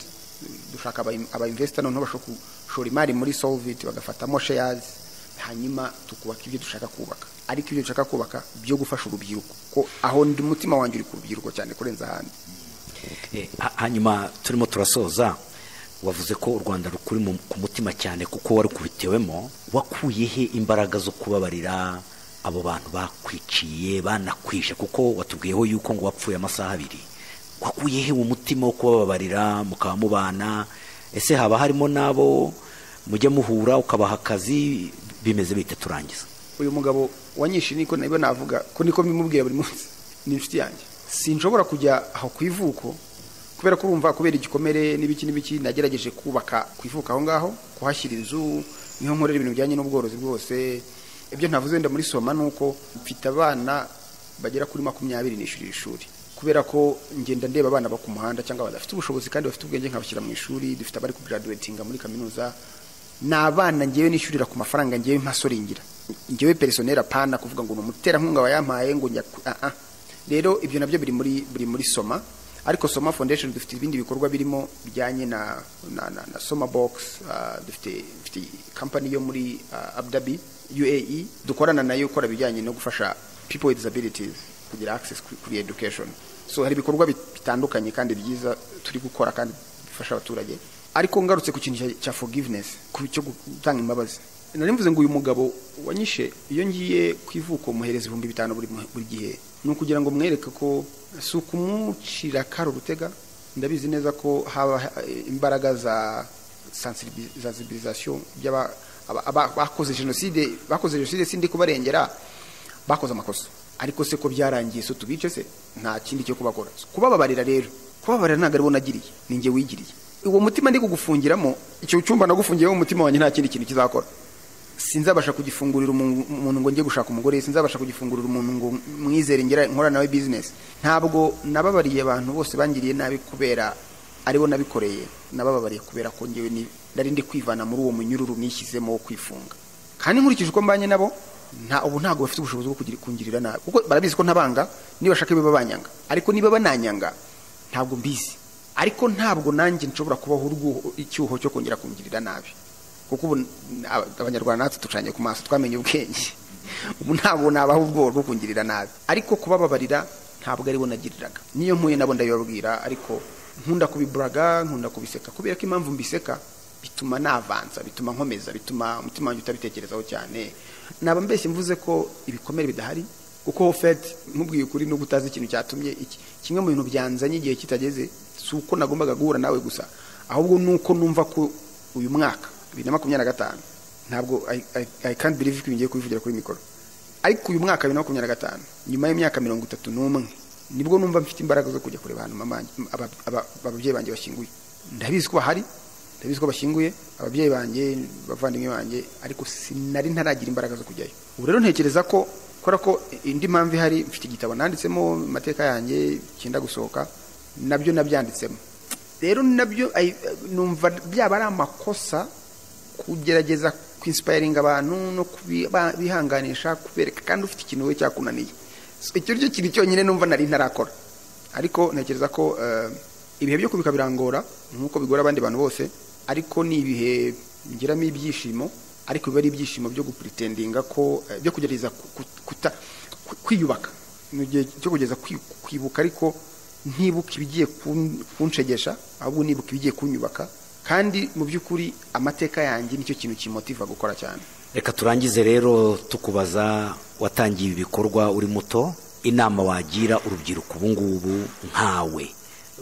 Speaker 4: dushaka aba investor noneho bashobora gushora imari muri Solvit bagafatamo shares, hanyuma tukubaka ibyo dushaka kubaka. Ariko ibyo dushaka kubaka byo gufasha urubyiruko, ko aho ndi mutima wanjye uri ku rubyiruko cyane kurenza ahandi.
Speaker 2: Hanyuma turimo turasoza, wavuze ko u Rwanda rukuri ku mutima cyane kuko warukubitiwemo, wakuye he imbaraga zo kubabarira abo bantu bakwiciye banakwishe, kuko watubwiyeho yuko ngo wapfuye amasaha abiri? Wakuye he umutima wo kubabarira mukaba mubana? Ese haba harimo nabo mujya muhura ukabaha akazi, bimeze bite? Turangiza.
Speaker 4: Uyu mugabo wanyishe niko nabe navuga ko niko mbimubwira buri munsi, ni inshuti yanjye. Sinshobora kujya aho ku ivuko kubera ko urumva kubera igikomere n'ibiki n'ibiki, nagerageje kubaka ku ivuko aho ngaho, kuhashyira inzu, niho nkorera ibintu bijyanye n'ubworozi bwose. Ibyo ntavuze wenda muri Soma nuko mfite abana bagera kuri 20 nishyurira ishuri, kubera ko ngenda ndeba abana bo ku muhanda cyangwa badafite ubushobozi kandi bafite ubwenge nkabashyira mu ishuri. Dufite abari kugraduatinga muri kaminuza, ni abana ngewe nishyurira ku mafaranga ngewe mpasoringira ngewe personnel, apana kuvuga ngo ni umuterankunga wayampaye ngo njya. Rero ibyo nabyo biri muri Soma. Ariko Soma Foundation dufite ibindi bikorwa birimo bijyanye na Soma Box, dufite company yo muri Abu Dhabi UAE dukorana nayo ikora bijyanye no gufasha people with disabilities kugira access kuri education. So hari ibikorwa bitandukanye kandi byiza turi gukora kandi bifasha abaturage. Ariko ngarutse ku kintu cya forgiveness, ku cyo gutanga imbabazi, nari mvuze ngo uyu mugabo wanyishe, iyo ngiye ku ivuko muhereza 5000 buri gihe, ni ukugira ngo mwereke ko si ukumucira karo rutega. Ndabizi neza ko haba imbaraga za sensibilisation bakoze jenoside, sindi kubarengera, bakoze amakosa, ariko se ko byarangiye, so tubice se nta kindi cyo kubakora. Kubababarira rero, kubabarira ntabwo ari bo nagiriye, ni njye wigiriye. Uwo mutima ndi kugufungiramo, icyo cyumba nagufungiyemo umutima wanjye, nta kindi kintu kizakora. Sinzabasha kugifungurira umuntu ngo njye gushaka umugore, sinzabasha kugifungurira umuntu ngo mwizere ngira nkora nawe business. Ntabwo nababariye abantu bose bangiriye nabi kubera aribo nabikoreye, nabababariye kubera ko ngewe nari ndi kwivana muri uwo munyururu nishyizemo wo kwifunga. Kandi nkurikije uko mbanye nabo, ubu ntabwo bafite ubushobozi bwo kungirira nabi, kuko barabizi ko ntabanga, niba bashaka biba banyanga, ariko niba bananyanga ntabwo mbizi. Ariko ntabwo nanjye nshobora kubaho icyuho cyo kongera kungirira nabi, kuko ubu Abanyarwanda natwe tucanye ku maso, twamenye ubwenge. Ubu ntabwo nabaho ubwoba bwo kungirira nabi. Ariko kubababarira ntabwo aribo nagiriraga, niyo mpuye nabo ndabibabwira, ariko nkunda kubiburaga, nkunda kubiseka, kubera ko impamvu mbiseka bituma navanza, bituma nkomeza, bituma umutima wanjye utabitekerezaho cyane. Naba mbese mvuze ko ibikomere bidahari, kuko fet nkubwiye ukuri no gutazi ikintu cyatumye iki kimwe mu bintu byanzanye igihe kitageze, si uko nagombaga guhura nawe gusa, ahubwo nuko numva ko uyu mwaka 2025, ntabwo I can't believe ko ngiye kubivugira kuri mikoro, ariko uyu mwaka 2025 nyuma y'imyaka 31 nibwo numva mfite imbaraga zo kujya kureba ahantu mama ababyeyi banjye bashyinguye. Ndabizi ko bahari, ndabizi ko bashyinguye ababyeyi banjye, bavandimwe banjye, ariko sinari ntaragira imbaraga zo kujyayo. Ubu rero ntekereza ko kora ko indi mpamvu ihari, mfite igitabo nanditsemo amateka yanjye cyenda gusohoka, nabyo nabyanditsemo. Rero nabyo numva byaba ari amakosa kugerageza kwinspiringa abantu no kubihanganisha, kubereka kandi ufite ikintu we cyakunaniye. Icyo cyo kintu cyonyine numva nari ntarakora. Ariko ntekereza ko ibihe byo kubika birangora nkuko bigora abandi bantu bose, ariko ni ibihe ngiramo ibyishimo, ariko biba ari ibyishimo byo gupretendinga ko byo kugerageza kwiyubaka, mu gihe cyo kugeza kwibuka, ariko ntibuka ibigiye kunshegesha, ahubwo nibuka ibigiye kunyubaka. Kandi mu by'ukuri amateka yanjye nicyo kintu kimotiva gukora cyane.
Speaker 2: Reka turangize rero tukubaza, watangiye ibikorwa uri muto, inama wagira urubyiruko ubu ngubu nkawe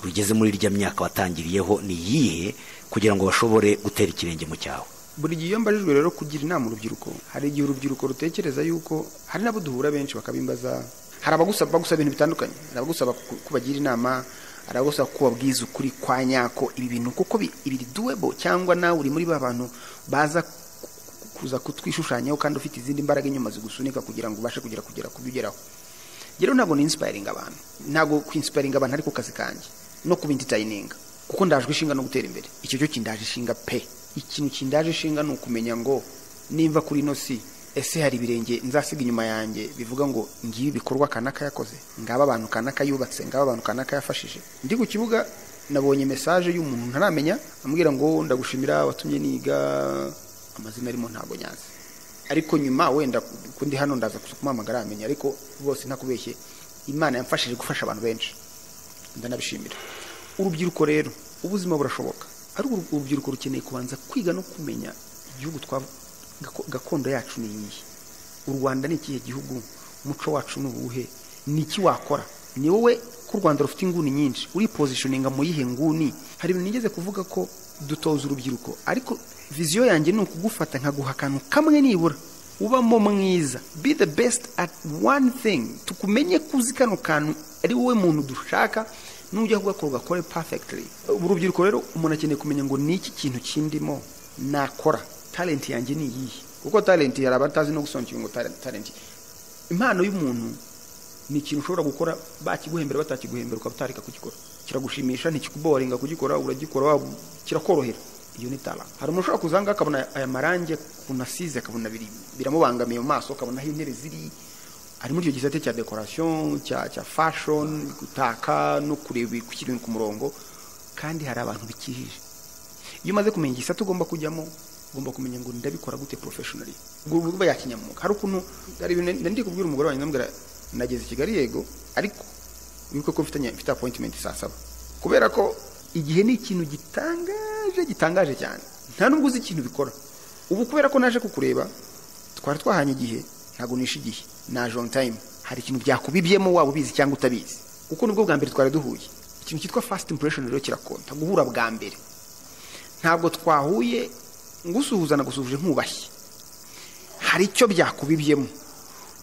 Speaker 2: rugeze muri irya myaka watangiriyeho ni iyihe kugira ngo bashobore gutera ikirenge mu cyawe?
Speaker 4: Buri gihe iyo mbajijwe rero kugira inama urubyiruko, hari igihe urubyiruko rutekereza yuko hari nabo duhura benshi bakabimbaza, hari abagusaba bagusaba ibintu bitandukanye, hari abagusaba kubagira inama, hari abagusaba kubabwiza ukuri kwa nyako ibi bintu kuko ibiri doable, cyangwa nawe uri muri ba bantu baza kuza kutwishushanyaho kandi ufite izindi mbaraga inyuma zigusunika kugira ngo ubashe kugera kubigeraho. Rero ntabwo ni inspiring abantu, ntabwo kwinspiring abantu ariko kazi kanjye no kubintitayininga, kuko ndajwe ishinga no gutera imbere. Icyo cyo kindaje ishinga pe. Ikintu kindaje ishinga ni ukumenya ngo nimva kuri ino si, ese hari ibirenge nzasiga inyuma yanjye bivuga ngo ngibi ibikorwa kanaka yakoze, ngaba abantu kanaka yubatse, ngaba abantu kanaka yafashije. Ndi ku kibuga nabonye message y'umuntu ntaramenya ambwira ngo ndagushimira watumye niga, amazina arimo ntabwo nyazi, ariko nyuma wenda kundi hano ndaza kumuhamagara amenya, ariko bose ntakubeshye Imana yamfashije gufasha abantu benshi, ndanabishimira. Urubyiruko rero ubuzima burashoboka, ariko urubyiruko rukeneye kubanza kwiga no kumenya igihugu gakondo yacu ni iyihe, u Rwanda ni ikihe gihugu, umuco wacu ni uwuhe, ni iki wakora, ni wowe ko u Rwanda rufite inguni nyinshi, uri positioninga mu yihe nguni. Hari ibintu nigeze kuvuga ko dutoza urubyiruko, ariko viziyo yanjye ni ukugufata nkaguha akantu kamwe nibura ubamo mwiza, be the best at one thing, tukumenye kuzi kano kantu ari wowe muntu dushaka, nujya kugakora ugakore perfectly. Urubyiruko rero umuntu akeneye kumenya ngo ni iki kintu kindimo nakora, talent yanjye ni iyihe, kuko talent hari abatazi no gusobanukirwa ngo talent, impano y'umuntu ni ikintu ushobora gukora bakiguhembera batakiguhembera ukaba utareka kugikora, kiragushimisha, ntikikuboringa kugikora, uragikora kirakorohera, iyo ni talent. Hari umuntu ushobora kuzanga akabona aya marange kunasize akabona biramubangamiye mu maso, akabona aho intebe ziri, ari muri icyo gisate cya decoration cya fashion, gutaka no kureba gushyira ibintu ku murongo, kandi hari abantu bikihije. Iyo umaze kumenya igisate ugomba kujyamo, ugomba kumenya ngo ndabikora gute professionally, ubwo uba yakinyamuka. Hari ukuntu hari ibintu ndi kubwira umugore wanjye ndamubwira nageze i Kigali yego, ariko wibuke ko mfite appointment saa 7, kubera ko Igihe ni ikintu gitangaje cyane, nta nubwo uzi ikintu bikora. Ubu kubera ko naje kukureba twari twahanye igihe, ntabwo nishe igihe, naje on time. Hari ikintu byakubibyemo waba ubizi cyangwa utabizi, kuko nubwo bwa mbere twari duhuye. Ikintu cyitwa first impression rero kirakonta. Guhura bwa mbere, ntabwo twahuye ngusuhuza nagusuhuje nkubashye, hari icyo byakubibyemo.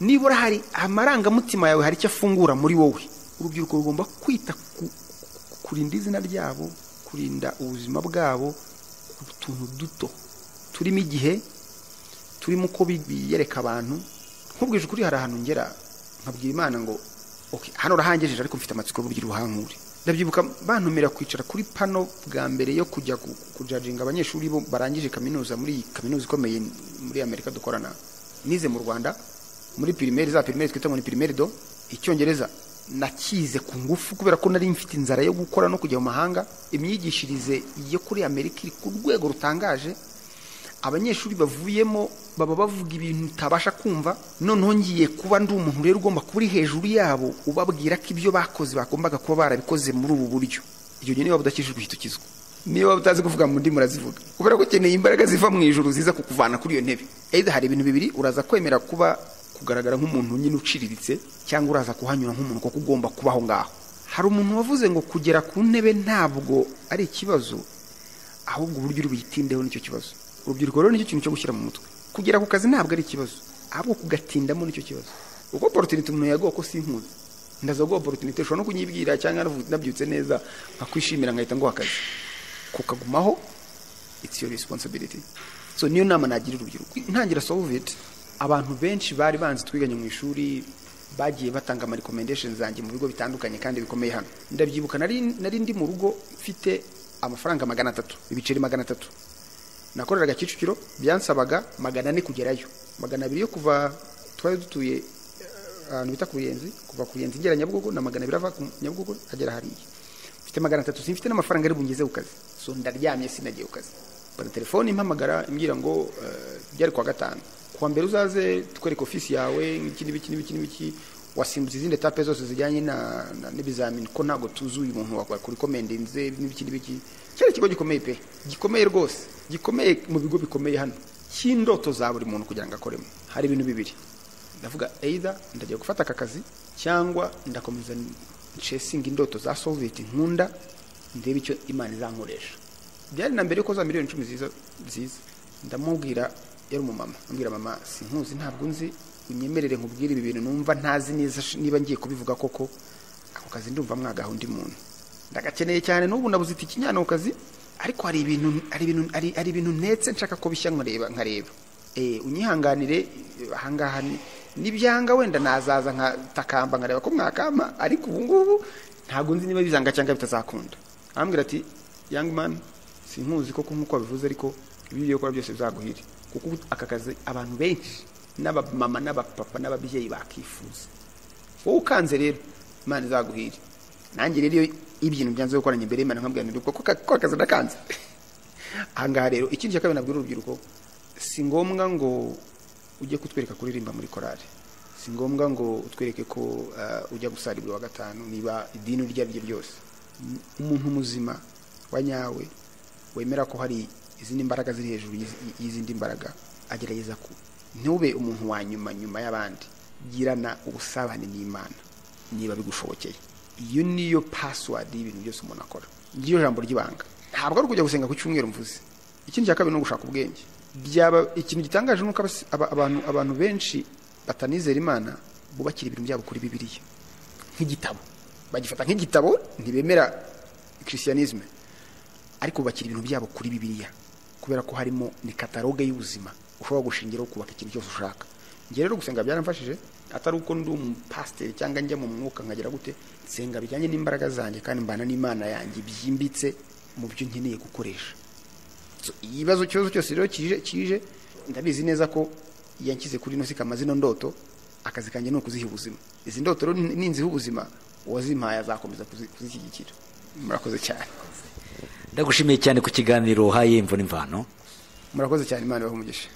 Speaker 4: Nibura hari amarangamutima yawe, hari icyo afungura muri wowe. Urubyiruko rugomba kwita kurinda izina ryabo, kurinda ubuzima bwabo ku tuntu duto turimo igihe, turimo uko biyereka abantu. Nkubwije ukuri, hari ahantu ngera nkabwira Imana ngo okay, hano urahangejeje, ariko mfite amatsiko y'uburyo uhankure. Ndabyibuka bantumira kwicara kuri pano bwa mbere yo kujya kujajinga abanyeshuri bo barangije kaminuza muri kaminuza ikomeye muri Amerika dukorana. Nize mu Rwanda muri primaire, za primaire twita ngo ni primaire do. Icyongereza nakize ku ngufu kubera ko nari mfite inzara yo gukora no kujya mu mahanga. Imyigishirize yo kuri Amerika iri ku rwego rutangaje, abanyeshuri bavuyemo baba bavuga ibintu utabasha kumva. Noneho ngiye kuba ndi umuntu rero ugomba kuba uri hejuru yabo, ubabwira ko ibyo bakoze bagombaga kuba barabikoze muri ubu buryo. Icyo gihe niba udakijijwe uhita ukizwa, niba utazi kuvuga mu ndimi urazivuga, kubera ko ukeneye imbaraga ziva mu ijuru ziza kukuvana kuri iyo ntebe. Either hari ibintu bibiri, uraza kwemera kuba kugaragara nk'umuntu nyine uciriritse, cyangwa uraza kuhanyura nk'umuntu kuko ugomba kubaho ngaho. Hari umuntu wavuze ngo kugera ku ntebe ntabwo ari ikibazo, ahubwo uburyo uri buyitindeho nicyo kibazo. Urubyiruko rero nicyo kintu cyo gushyira mu mutwe. Kugera ku kazi ntabwo ari ikibazo, ahubwo kugatindamo nicyo kibazo. Uko opportunity umuntu yaguha ko sinkuzi, ndaza guha opportunity, ushobora no kunyibwira cyangwa nabyutse neza nkakwishimira nkahita nguha akazi, kukagumaho it's your responsibility. So niyo nama nagira urubyiruko. Ntangira Solvit, abantu benshi bari banzi twiganye mu ishuri bagiye batanga ama recommendations zanjye mu bigo bitandukanye kandi bikomeye hano. Ndabyibuka nari ndi mu rugo mfite amafaranga 300, ibiceri 300. Nakoreraga Kicukiro, byansabaga 400 kugerayo, 200 yo kuva twari dutuye ahantu bita ku Ruyenzi, kuva ku Ruyenzi ngera Nyabugogo, na 200 ava ku Nyabugogo agera hariya. Mfite 300, simfite n'amafaranga ari bungeze ku kazi. So ndaryamye sinagiye ku kazi. Bana telefone impamagara imbwira ngo byari kwa gatanu, kuwa mbere uzaze tukwereka office yawe n'iki n'ibiki n'ibiki n'ibiki, wasimbutse izindi etape zose zijyanye na n'ibizamini ko ntago tuzuye umuntu wakurekomendinze n'ibiki n'ibiki. Cyari ikigo gikomeye pe, gikomeye rwose, gikomeye mu bigo bikomeye hano, cy'indoto za buri muntu kugira ngo akoremo. Hari ibintu bibiri ndavuga, either ndagiye gufata aka kazi cyangwa ndakomeza chasing indoto za Solvit nkunda, ndebe icyo Imana izankoresha. Byari na mbere ko za miliyoni 10 ziza. Ndamubwira, yari umumama, ambwira mama sinkuzi ntabwo nzi, unyemerere nkubwire ibi bintu numva ntazi neza niba ngiye kubivuga koko. Ako kazi ndumva mwagaho undi muntu ndagakeneye cyane, n'ubu nabuze itiki nyana ku kazi, ariko hari ibintu ntetse nshaka ko bishya nkareba. Unyihanganire ahangaha nibyanga wenda nazaza nkatakamba nkareba ko mwakama, ariko ubu ngubu ntabwo nzi niba bizanga cyangwa bitazakunda. Ambwira ati young man sinkuzi koko nkuko bivuze, ariko ibi ugiye gukora byose bizaguhire, kuko aka kazi abantu benshi n'abamama n'abapapa n'ababyeyi bakifuza. Wowe ukanze rero Imana izaguhire. Nanjye rero iyo ibintu byanze gukoranya imbere y'Imana nkabwira nti kuko akazi ndakanze. Ahangaha rero ikindi cya kabiri nabwira urubyiruko, si ngombwa ngo ujye kutwereka kuririmba muri korali, si ngombwa ngo utwereke ko ujya gusara buri wa gatanu, niba idini urya bye byose. Umuntu muzima wa nyawe wemera ko hari izindi mbaraga ziri hejuru y'izindi mbaraga, agerageza ku ntube umuntu wa nyuma nyuma y'abandi. Girana ubusabane n'Imana niba bigushobokeye. Iyo niyo password y'ibintu byose umuntu akora, ngiyo jambo ry'ibanga. Ntabwo ari kujya gusenga ku cyumweru mvuze. Ikindi cya kabiri no gushaka ubwenge. Byaba ikintu gitangaje nuko abantu benshi batanizera Imana bubakira ibintu byabo kuri Bibiliya nk'igitabo, bagifata nk'igitabo, ntibemera Christianisme, ariko bubakira ibintu byabo kuri Bibiliya kubera ko harimo ni kataloge y'ubuzima ushobora gushingiraho kubaka ikintu cyose ushaka. Ngiye rero gusenga byaramfashije, atari uko ndi umupasiteri cyangwa njya mu mwuka nkagera gute, nsenga bijyanye n'imbaraga zanjye kandi mbana n'Imana yanjye byimbitse mu byo nkeneye gukoresha. So ibibazo cyose rero kije ndabizi neza ko yankize kuri ino sika amazino ndoto, akazi kanjye ni ukuziha ubuzima. Izi ndoto rero ninziha ubuzima, uwazimpaye azakomeza kuzishyigikira. Murakoze cyane.
Speaker 2: Ndagushimiye cyane ku kiganiro uhaye Imvo n'Imvano.
Speaker 4: Murakoze cyane, Imana ibahe umugisha.